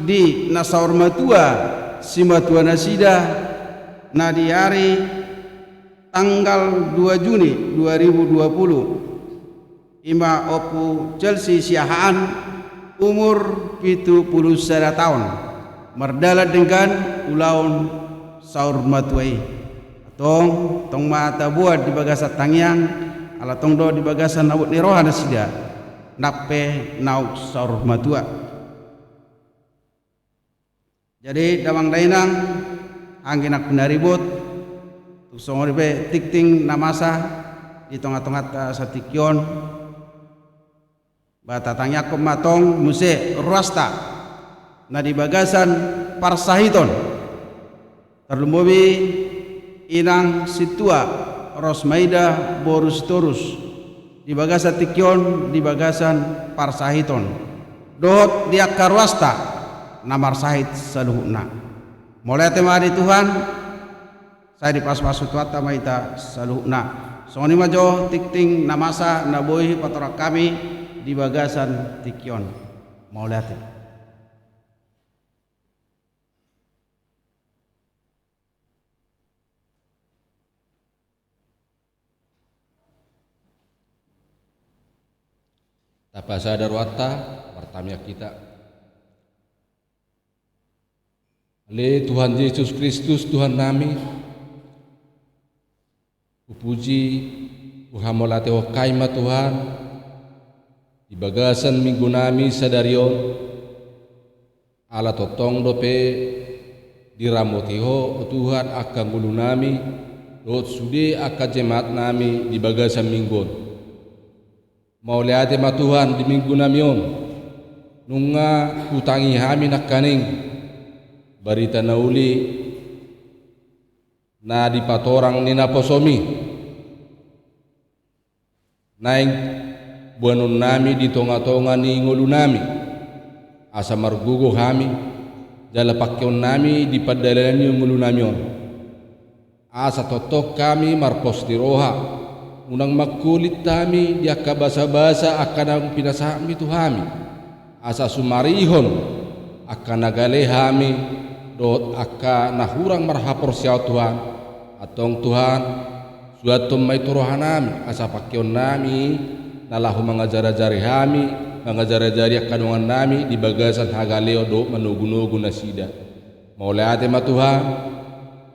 di na saur matua simatua nasida, na di ari tanggal dua Juni dua ribu dua puluh, i ma Ompu Chelsea Siahaan, umur pitu pulu sada taon, mardalan denggan ulaon saur matua i. Antong, tong ma taboan di bagasan tangiang, ala tong do di bagasan na bot ni roha nasida, nang pe naung saur matua. Jadi damang dainang, anggi nang pinaribot, tung songon i pe tingting na masa di tonga-tonganta satingki on, ba tatangiangkon ma tong muse ruasta na di bagasan parsahiton, tarlumobi inang sintua Rosmaida boru Sitorus, di bagasan tingki on, di bagasan parsahiton, dohot di angka ruasta na marsahit saluhutna. Mauliate ma di Tuhan, sai dipasupasu Tuhanta ma hita saluhutna. Songon i ma jo tingting na masa na boi patorang hami di bagasan tingki on. Mauliate. Tapasada rohanta, martamiang hita. Ale Tuhan Jesus Kristus, Tuhan nami, hupuji, huhamauliatehon hami ma Tuhan, di bagasan minggu nami sadari on, ala tongtong dope diramoti Ho, o Tuhan, angka ngolu nami, dohot sude angka jemaat nami di bagasan minggu on. Mauliate ma Tuhan di minggu nami on, nunga hutangi hami nangkaning barita na uli na dipatorang ni naposomi. Naeng boanon nami di tonga-tonga ni ngolu nami, asa margogo hami, jala pangkeon nami di pardalanan ni ngolu nami on. Asa tongtong hami marpos ni roha, unang mangkulit hami di angka basa-basa angka naung pinasahatmi tu hami. Asa sumarihon angka na gale hami, dohot angka na hurang marhaporseaon Tuhan. Antong Tuhan, suanhon ma i tu roha nami, asa pangkeon nami, na laho mangajar-ajari hami, mangajar-ajari angka dongan nami, di bagasan hagaleon dohot manogu-nogu nasida. Mauliate ma Tuhan,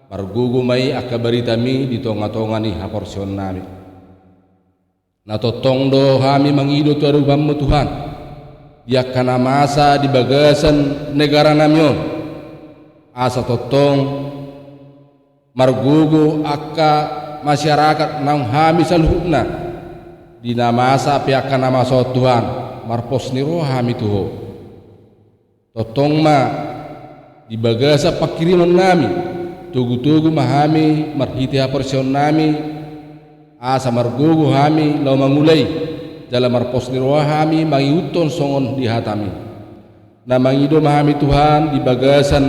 margogo ma i angka baritami di tonga-tonga ni haporseaon nami. Na tongtong do hami mangido tu adopanmu Tuhan, di angka na masa di bagasan negara nami on, asa tongtong margogo angka masyarakat naung hami saluhutna, di na masa pe angka na masa on Tuhan, marpos ni roha hami tu Ho. Tongtong ma di bagasan pangkirimon nami, togu-togu ma hami marhite haporseaon nami, asa margogo hami laho mangula i, jala marpos ni roha hami mangihuthon songon di hatami. Na mangido ma hami Tuhan di bagasan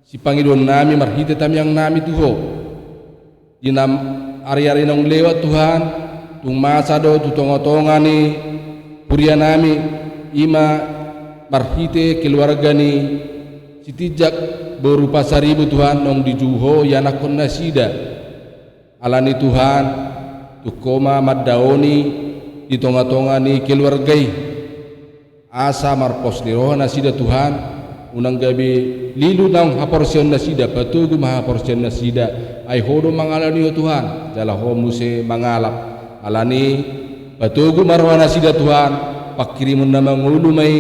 sipangidoon nami marhite tamiang nami tu Ho. Di na ari-ari naung lewat Tuhan, tung masa do tu tonga-tonga ni huria nami, i ma marhite keluarga ni Sitinjak boru Pasaribu Tuhan naung dijou Ho ianakhon nasida. Alani Tuhan, tung Ho ma mandaoni di tonga-tonga ni keluarga i. Asa marpos ni roha nasida Tuhan, unang gabe lilu naung haporseaon nasida, patogu ma haporseaon nasida, ai Ho do mangalehon i Tuhan, jala Ho muse mangalap. Alani patogu ma roha nasida Tuhan, pangkirimon na mangolu ma i,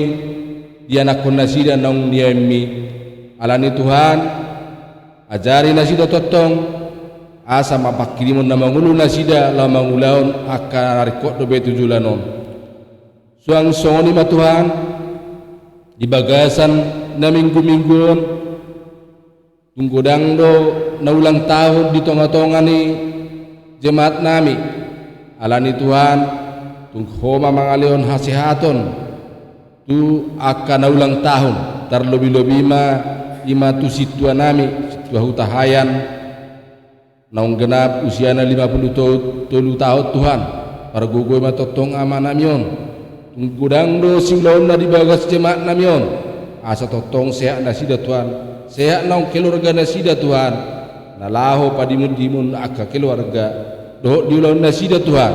ianakhon nasida naung niaenmi. Alani Tuhan, ajari nasida tongtong, asa ma pangkirimon na mangolu nasida laho mangulahon angka na ringkot dope tu joloan on. Suang songon i ma Tuhan, di bagasan na minggu-minggu on, tung godang do na ulang tahun di tonga-tonga ni jemaat nami. Alani Tuhan, tung Ho ma mangalehon hasehaton tu angka na ulang tahun, tarlobi-lobi ma i ma tu sintua nami, sintua Hutahaean, naung genap usiana lima pulu tolu tahun Tuhan, pargogoi ma tongtong ama nami on. Tung godang do siulaonna di bagas jemaat nami on, asa tongtong sehat nasida Tuhan, sehat naung keluarga nasida Tuhan, na laho padimun-dimun angka keluarga, dohot di ulaon nasida Tuhan,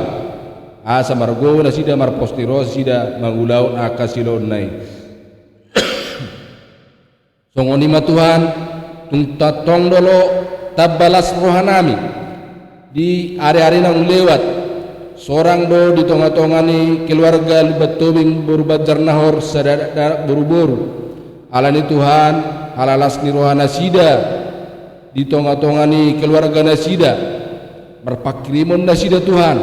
asa margogo nasida marpos ni roha nasida mangulahon angka siulaonna i. Songon i ma Tuhan, tung tongtong do olo tamba las roha nami di ari-ari naung lewat, sorang do di tonga-tonga ni keluarga Lumban Tobing boru Banjarnahor sada dakdanak boru-boru. Alani Tuhan, ala las ni roha nasida di tonga-tonga ni keluarga nasida, marpangkirimon nasida Tuhan.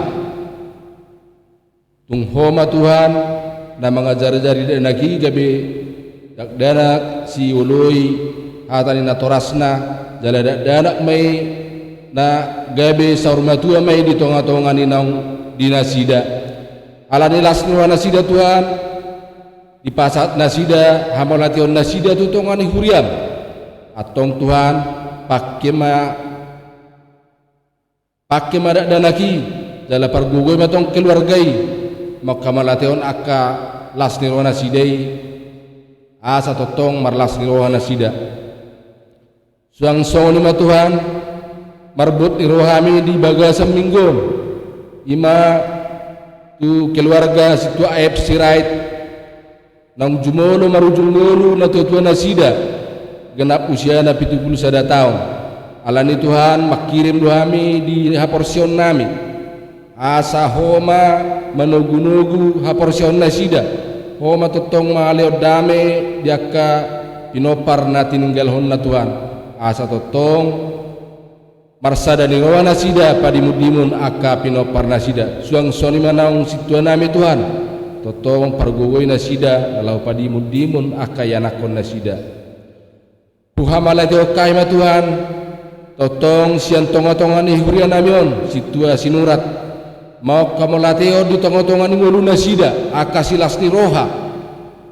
Tung Ho ma Tuhan, na mangajar-ajari dakdanak i gabe dakdanak sioloi hata ni natorasna, jala dakdanak ma i na gabe saur matua ma i di tonga-tonga ni naung di nasida. Alani las ni roha nasida Tuhan, dipasahat nasida hamauliateon nasida tu tonga ni huriam. Antong Tuhan, pangke ma Pangke ma dakdanak i, jala pargogoi ma tong keluarga i, manghamauliatehon angka las ni roha nasida i, asa tongtong marlas ni roha nasida. Suang songon i ma Tuhan, marbot ni roha hami di bagasan minggu on, i ma Tu keluarga sintua F. Sirait, naung jumolo marujung ngolu natuatua nasida, genap usiana pitu pulu sada taon. Alani Tuhan, mangkirim do hami di haporseaonnami, asa Ho ma manogunogu haporseaon nasida, Ho ma tongtong mangalehon dame di angka pinompar na tininggalhonna Tuhan, asa tongtong marsada ni roha nasida padimundimun angka pinompar nasida. Suang songon i ma naung sintuanami Tuhan, tongtong pargogoi nasida na laho padimundimun angka ianakhon nasida. Huhamauliatehon hami ma Tuhan, tongtong sian tongatonga ni hurianami on, sintua Sinurat, manghamauliatehon di tongatonga ni ngolu nasida angka silas ni roha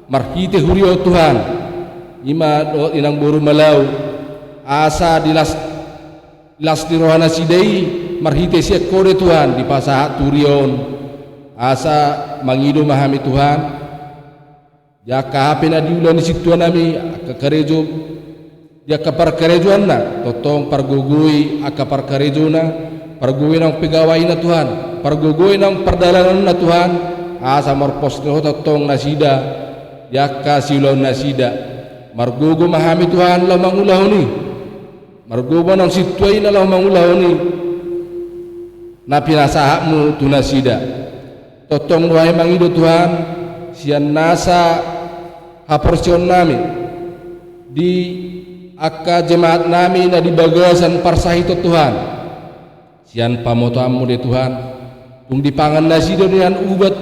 marhite huria on Tuhan, i ma dohot inang boru Malau, asa di las las ni roha nasida i marhite sian Ho do Tuhan dipasahat tu huria on, asa mangido ma hami Tuhan, di angka aha pe na diula ni sintuanami, angka karejo, di angka parkarejoanna, tongtong pargogoi angka parkarejona, pargogoi naung pegawaina Tuhan, pargogoi naung pardalananna Tuhan, asa marpos ni roha tongtong nasida di angka siulaon nasida. Margogo ma hami Tuhan laho mangulahon i. Margogo ma naung sintua i na laho mangulahon i na pinasahatmu tu nasida. Tongtong do hami mangido Tuhan, sian nasa haporseaonnami di angka jemaatnami na di bagasan parsahiton Tuhan. Sian pamotoanmu do Tuhan, tung dipangan nasida do nian ubat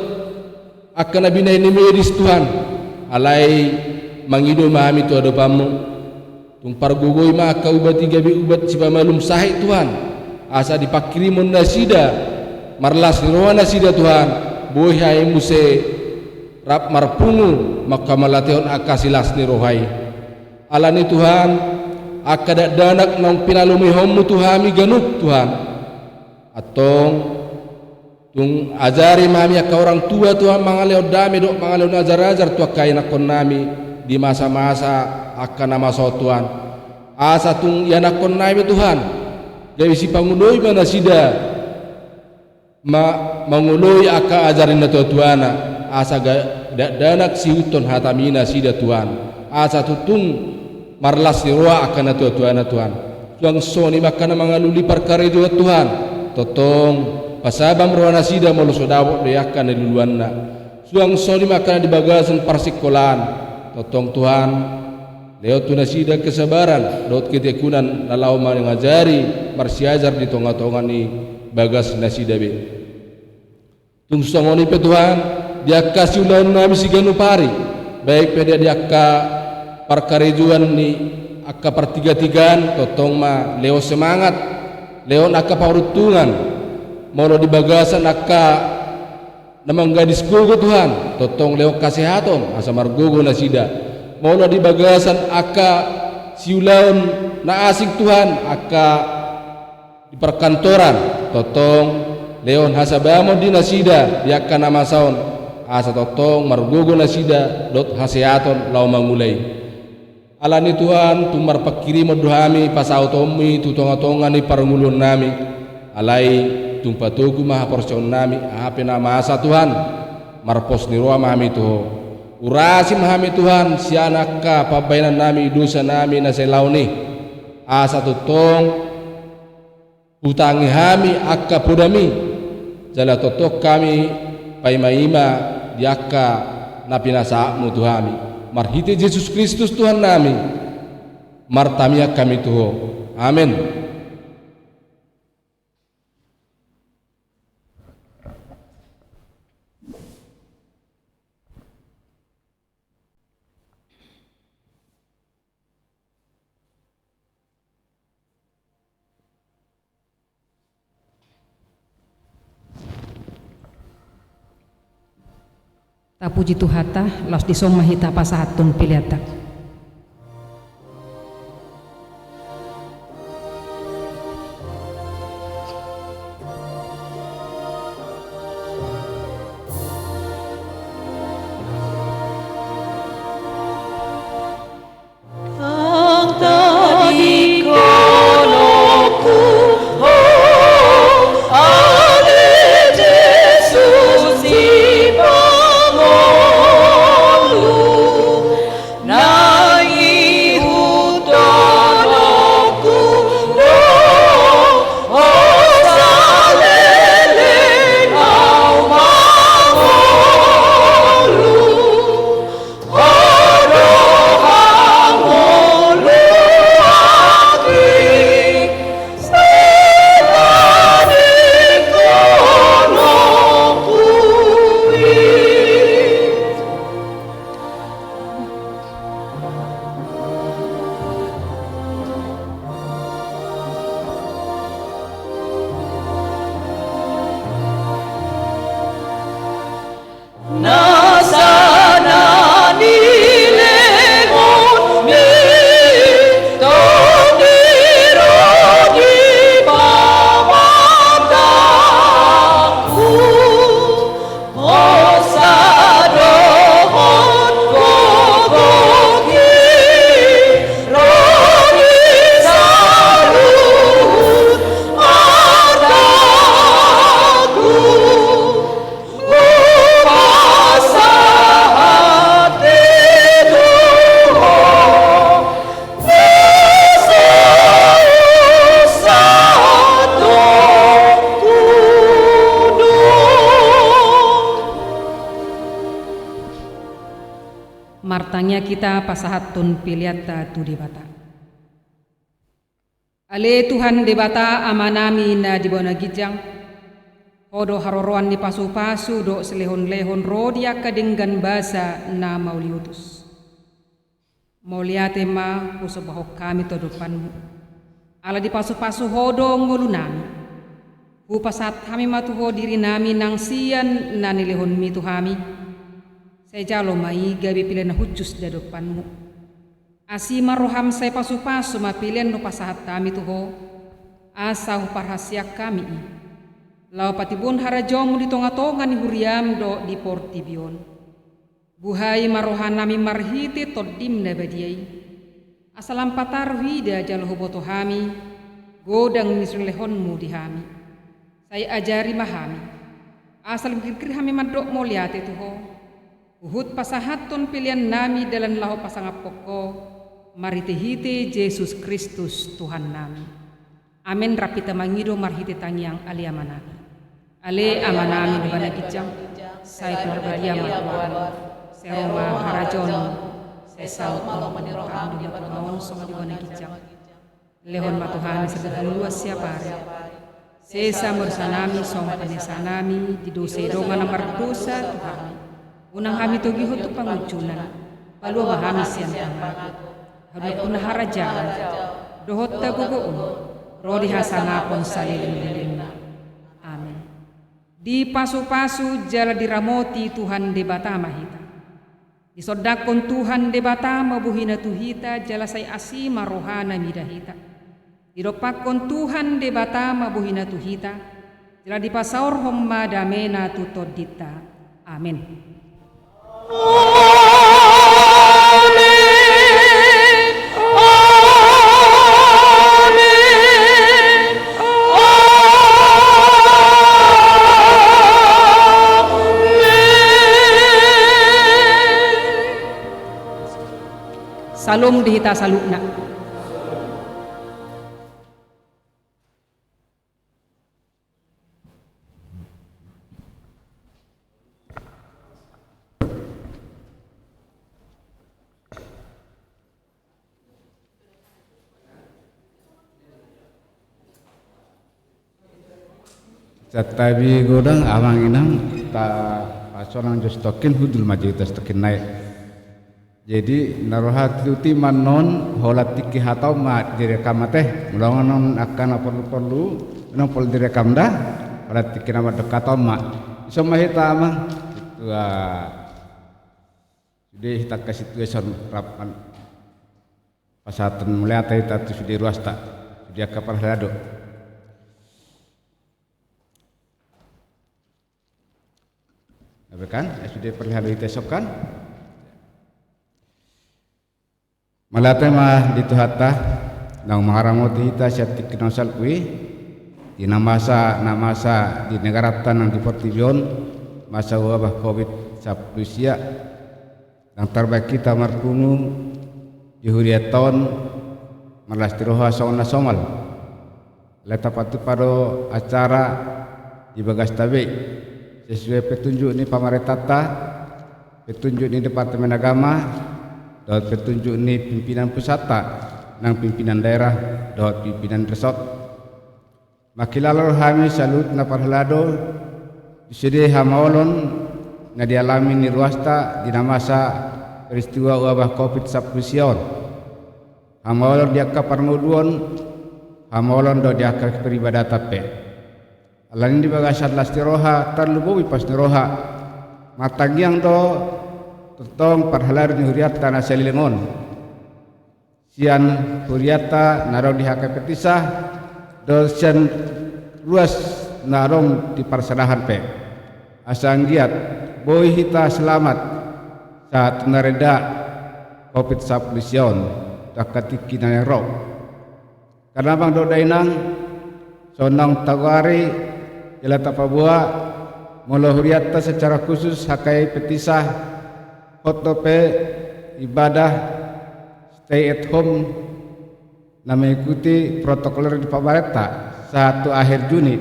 angka na binahen ni medis Tuhan, alai mangido ma hami tu adopanmu. Tung pargogoi ma angka ubat i gabe ubat sipamalum sahit Tuhan, asa di pangkirimon nasida, marlas ni roha nasida Tuhan, boi hami muse rap marpungu manghamauliatehon angka silas ni roha i. Alani Tuhan, angka dakdanak naung pinalumehonmu tu hami ganup Tuhan. Antong, tung ajari ma hami angka orang tua Tuhan mangalehon dame dohot mangalehon ajarajar tu angka ianakhonnami di masamasa angka na masa on Tuhan. Asa tung ianakhonnami Tuhan, gabe sipangoloi ma nasida ma-, mangoloi angka ajar ni natuatuana, asa ga-, dakdanak siihuthon hatami nasida Tuhan, asa tongtong marlas ni roha angka natuatuana Tuhan. Suang songon i ma angka na mangalului parkarejoan Tuhan, tongtong pasabam roha nasida molo so dapot do i angka na niluluanna. Suang songon i ma angka na di bagasan parsingkolaan, tongtong Tuhan, lehon tu nasida kesabaran dohot ketekunan na laho mangajari marsiajar di tongatonga ni bagas nasida be. Tung songon i pe Tuhan, di angka siulaonnami siganup ari, baik pe dia di angka parkarejoan ni angka partigatigaan, tongtong ma lehon semangat, lehon angka paruntungan, molo di bagasan angka na manggadis gogo Tuhan, tongtong lehon hasehaton asa margogo nasida. Molo di bagasan angka siulaon na asing Tuhan, angka di parkantoran, tongtong lehon hasabamon di nasida di angka na masa on, asa tongtong margogo nasida dohot hasehaton laho mangula i. Alani Tuhan, tung marpangkirimon do hami pasahatonmi tu tongatonga ni parngoluonnami. Alai tung patogu ma haporseaonnami, aha pe na masa Tuhan, marpos ni roha ma hami tu Ho. Urasi ma hami Tuhan, sian angka pambahenannami, dosanami na sai laon i. Asa tongtong hutangi hami angka podami, jala tongtong hami paimaima di angka na pinasahatmu tu hami. Marhite Jesus Kristus Tuhannami, martamiang hami tu Ho. Amen. Tapuji Tuhanta, laos dison ma hita pasahathon pelean ta. Tangiang hita pasahathon peleanta tu Debata. Ale Tuhan Debata Amanami na di banua ginjang, Ho do haroroan ni pasupasu dohot silehonlehon ro di angka denggan basa na mauliutus. Mauliate ma husombahon hami tu adopanMu. Ala dipasupasu Ho do ngolunami. Hupasahat hami ma tu Ho dirinami nang sian na nilehonMi tu hami. Sai jalo ma i gabe pelean na hushus di adopanMu. Asi ma rohaM, sai pasupasu ma pelean na hupasahat hami tu Ho, asa huparhaseang hami i, laho patimbulhon harajaonMu di tongatonga ni huriaM dohot di portibi on. Buhai ma rohanami marhite TondiM na badia i, asa lam patar huida jala huboto hami godang ni silehonMu di hami. Sai ajari ma hami, asa lam girgir hami mandok mauliate tu Ho, huhut pasahathon peleannami dalan laho pasangaphon Ho, marhitehite Jesus Kristus Tuhannami. Amen. Rap hita mangido marhite tangiang, Ale Amanami. Ale Amanami na di banua ginjang, sai pinarbadia ma goarMu, sai ro ma harajaonMu, sai saut ma lomo ni rohaM di banua on songon na di banua ginjang. Lehon ma tu hami sadari on hangoluan siapari. Sesa ma dosanami songon panesanami di dosa ni dongan na mardosa tu hami. Unang hami togihon tu pangunjunan. Palua ma hami sian pangago. Haduan tu na harajaon dohot hagogoon ro di hasangapon saleleng-lelengna. Amen. Dipasupasu jala diramoti Tuhan Debata ma hita. Disondangkon Tuhan Debata ma bohiNa tu hita jala sai asi ma rohaNa mida hita. Didompakkon Tuhan Debata ma bohiNa tu hita, jala dipasaorhon ma dameNa tu tondinta. Amen. Salom di hita saluhutna. Santabi godang amang inang, tapasahat jo sitongkin, hundul ma jo hita sitongkin nai. Jadi na roha tutu ma annon, holan tingki hata on ma direkam ate, molo annon angka na porlu-porlu, annon pola direkam da, holan tingki na mandok hata on ma. Dison ma hita amang. Tua. Sude hita angka situeson rap pasahathon mauliate hita tu sude ruasta, sude angka parhalado. Abe kan, ya sude parhalado hita dison kan. Mauliate ma di Tuhanta, naung mangaramoti hita sian tingki na salpu i, di na masa, na masa di negaranta nang di portibi on, masa wabah covid sampulu sia. Ndang tarbahen hita marpungu di hurianta on marlas ni roha songon na somal. Alai tapatupa do acara di bagasta be sesuai petunjuk ni pamarentanta, petunjuk ni Departemen Agama, dohot petunjuk ni pimpinan pusatta, nang pimpinan daerah, dohot pimpinan resort. Mangkilala do hami saluhutna parhalado di sude hamaolon na dialami ni ruasta di na masa peristiwa wabah covid sampulu sia on. Hamaolon di angka parngoluon, hamaolon do di angka peribadatan pe. Alani di bagasan las ni roha, tarlumobi pos ni roha, martangiang do tongtong parhalado ni hurianta na saleleng on. Sian hurianta na adong di H K P Tisa, dohot sian ruas na adong di parserahan pe. Asa anggiat boi hita selamat sahat tu na reda covid sampulu sia on, tu angka tingki na naeng ro. Karna amang dohot dainang, songon na tagoari jala tapaboa, molo hurianta secara khusus H K I P Tisa, hot dope ibadah stay at home na mengikuti protokoler di pamarenta sahat tu akhir Juni.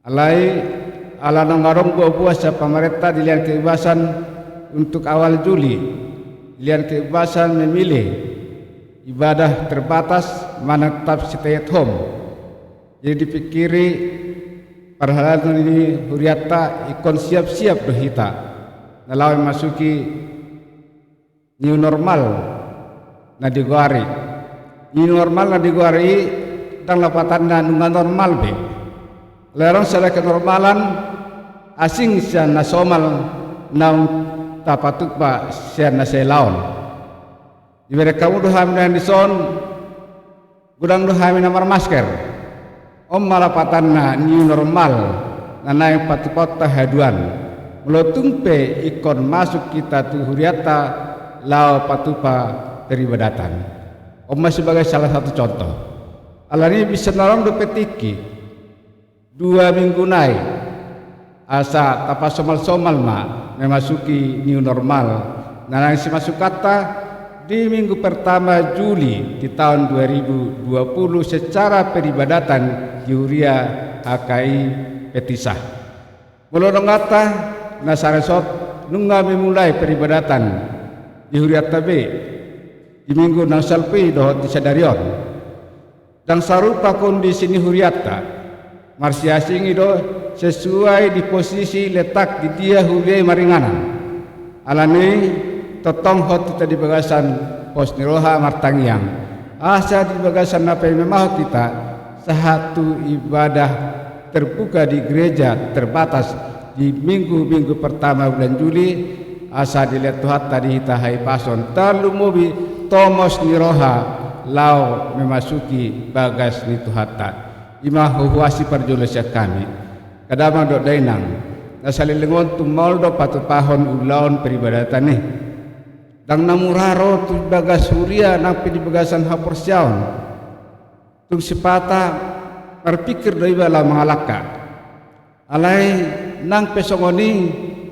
Alai ala naung adong buabua sian pamarenta dilehon kebebasan untuk awal Juli, pilihan kebebasan memilih ibadah terbatas manang tetap stay at home. Jadi dipikiri parhalado ni hurianta ingkon siap-siap do hita na laho memasuki new normal na digoari. New normal na digoari i ndang lapatanna nunga normal be. Alai adong sada kenormalan asing sian na somal naung tapatupa sian na sailaon. Dibereng hamu do hami na dison, godang do hami na marmasker. On ma lapatanna new normal na naeng patupaonta haduan. Molo tung pe ingkon masuk hita tu hurianta laho patupa peribadatan. On ma sebagai salah satu contoh. Alani i bisa na adong dope tingki dua minggu nai asa tapasomal-somal ma memasuki new normal na naeng simasukanta di minggu pertama Juli di taon dua ribu dua puluh secara peribadatan di huria H K I Petisa. Molo donganta na saresort nunga memulai peribadatan di hurianta be di minggu naung salpu i dohot di sadari on. Ndang sarupa kondisi ni hurianta. Marsiasing i do sesuai di posisi letak di dia huria i maringanan. Alani i tongtong hot hita di bagasan pos ni roha martangiang asa di bagasan na paimamahon hita sahat tu ibadah terbuka di gereja terbatas di minggu-minggu pertama bulan Juli, asa dilehon Tuhanta di hita hahipason tarlumobi tomos ni roha laho memasuki bagas ni Tuhanta. I ma huhuasi parjolo sian hami. Angka damang dohot dainang, na saleleng on tung maol do patupahon ulaon peribadatan i. Ndang na mura ro tu bagas huria nang pe di bagasan haporseaon. Tung sipata marpingkir do iba laho mangalangka. Alai nang pe songon i,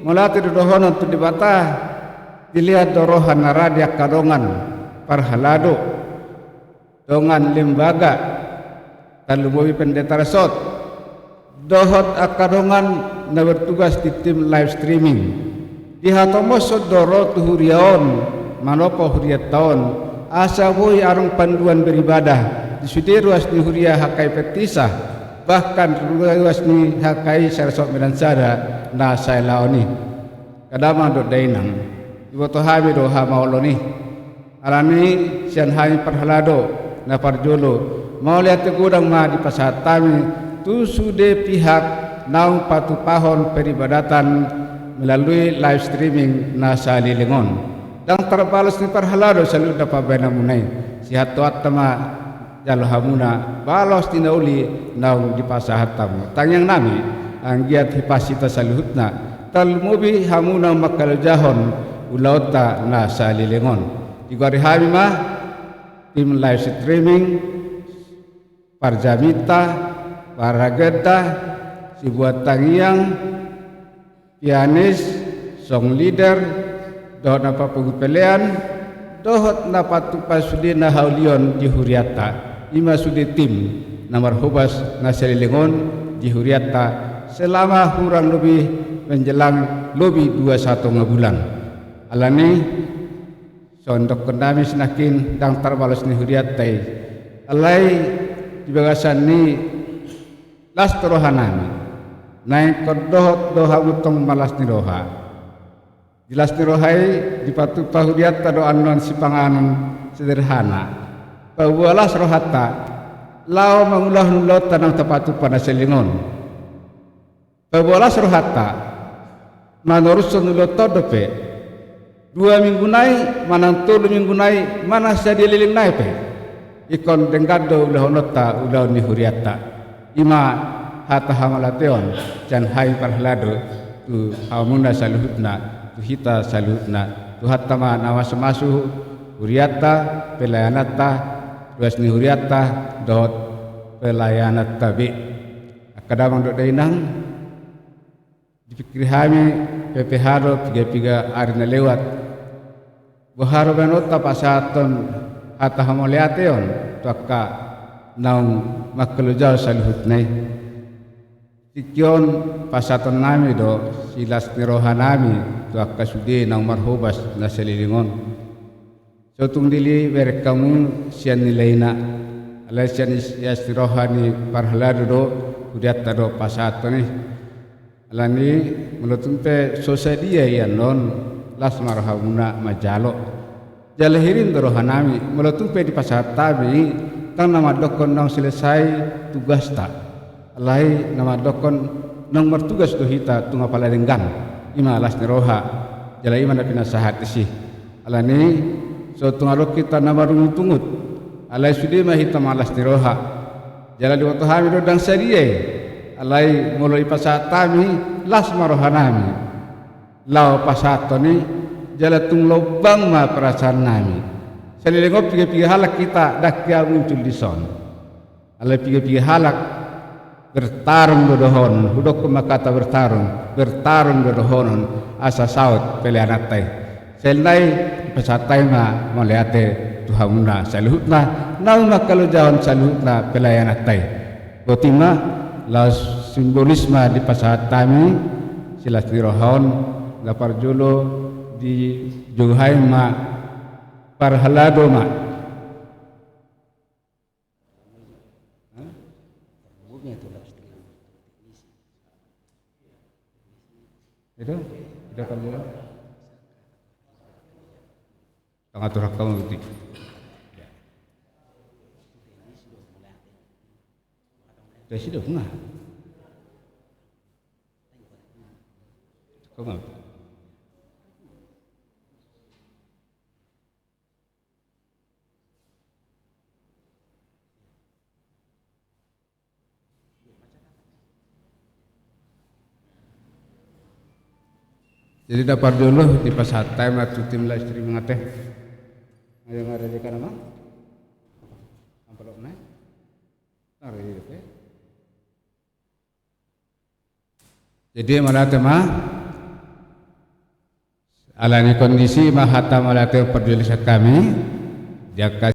mauliate do dohonon tu Debata, dilehon do roha na ra di angka dongan parhalado, dongan lembaga, tarlumobi pendeta resort, dohot angka dongan na bertugas di tim live streaming. Dihatomoshon do ro tu huria on manompo hurianta on asa boi adong panduan beribadah di sude ruas ni huria H K I Petisa, bahkan ruas ni H K I saresort Medan sada na sailaon i. Angka damang dohot dainang, diboto hami do hamaolon i. Alani i sian hami parhalado na parjolo mauliate godang ma dipasahat hami tu sude pihak naung patupahon peribadatan melalui live streaming na saleleng on. Ndang tarbalos ni parhalado saluhutna pambahenanmuna i. Sihatoanta ma jalo hamuna balos ni na uli naung dipasahat hamu. Tangiang nami, anggiat hipas hita saluhutna, tarlumobi hamu naung mangkalojahon ulaonta na saleleng on. Digoari hami ma tim live streaming, parjaminta, paragenta, sibuat tangiang, pianis, song leader, dohot na papungu pelean, dohot na patupa sude na haulion di hurianta. I ma sude tim na marhobas na saleleng on di hurianta selama hurang lobi menjelang lobi dua satonga bulan. Alani i songon dohonon nami sinangkin ndang tarbalos ni hurianta i. Alai di bagasan ni las ni roha nami, naeng ingkon dohot do hamu tong ma las ni roha. Di las ni roha i dipatupa hurianta do annon sipanganon sederhana. Paboa las rohanta laho mangulahon ulaonta naung tapatupa na saleleng on. Paboa las rohanta manorushon ulaonta on dope. Dua minggu nai manang tolu minggu nai manang sadia leleng nai pe, ingkon denggan do ulahononta ulaon ni hurianta. I ma hata hamauliateon sian hami parhalado tu hamuna saluhutna, tu hita saluhutna. Tuhanta ma na mamasu-masu hurianta, pelayananta, ruas ni hurianta dohot pelayananta be. Angka damang dohot dainang, dipingkiri hami pe, pe hami do piga-piga ari na lewat, boha do bahenonta pasahathon hata hamauliateon tu angka naung mangkalojahon saluhutna i. Tingki on pasahaton nami do silas ni roha nami tu angka sude naung marhobas na saleleng on. So tung dili bereng hamu sian nilaina, alai sian ias ni roha ni parhalado do, hurianta do pasahaton i. Alani, molo tung pe so sadia i annon, las ma rohamuna manjalo. Jala hirim do rohanami, molo tung pe dipasahat hami, ndang na mandokkon naung selesai tugasta. Alai na mandokkon naung martugas do hita tung apala denggan, i ma las ni roha, jala i ma na pinasahat disi. Alani, so tung adong hita na marungutungut, alai sude ma hita mangallas ni roha. Jala diboto hami do ndang sadia i, alai molo dipasahat hami, las ma rohanami. Laho pasahathon i, jala tung lombang ma perasaannami. Saleleng on piga-piga halak hita ndang hea muncul dison. Alai piga-piga halak bertarung do dohonon, hudokkon ma kata bertarung, bertarung do dohonon, asa saut pelayananta i. Sai nai dipasahat hami ma mauliate tu hamuna saluhutna, naung mangkalojahon saluhutna pelayananta i. Boti ma, laos simbolis ma dipasahat hami silas ni roha on, na parjolo dijou hami ma parhalado ma. Itu, itu kan dia. Tengah turun kamu nanti. Dari situ, nah. Kamu. Jadi na parjolo dipasahat hami ma tu tim live streaming ate. Ayo, ngarejeka nama? Amplopna. Taruh di depan. Jadi mauliate ma. Alani kondisi ma hata mauliate parjolo sian hami. Di angka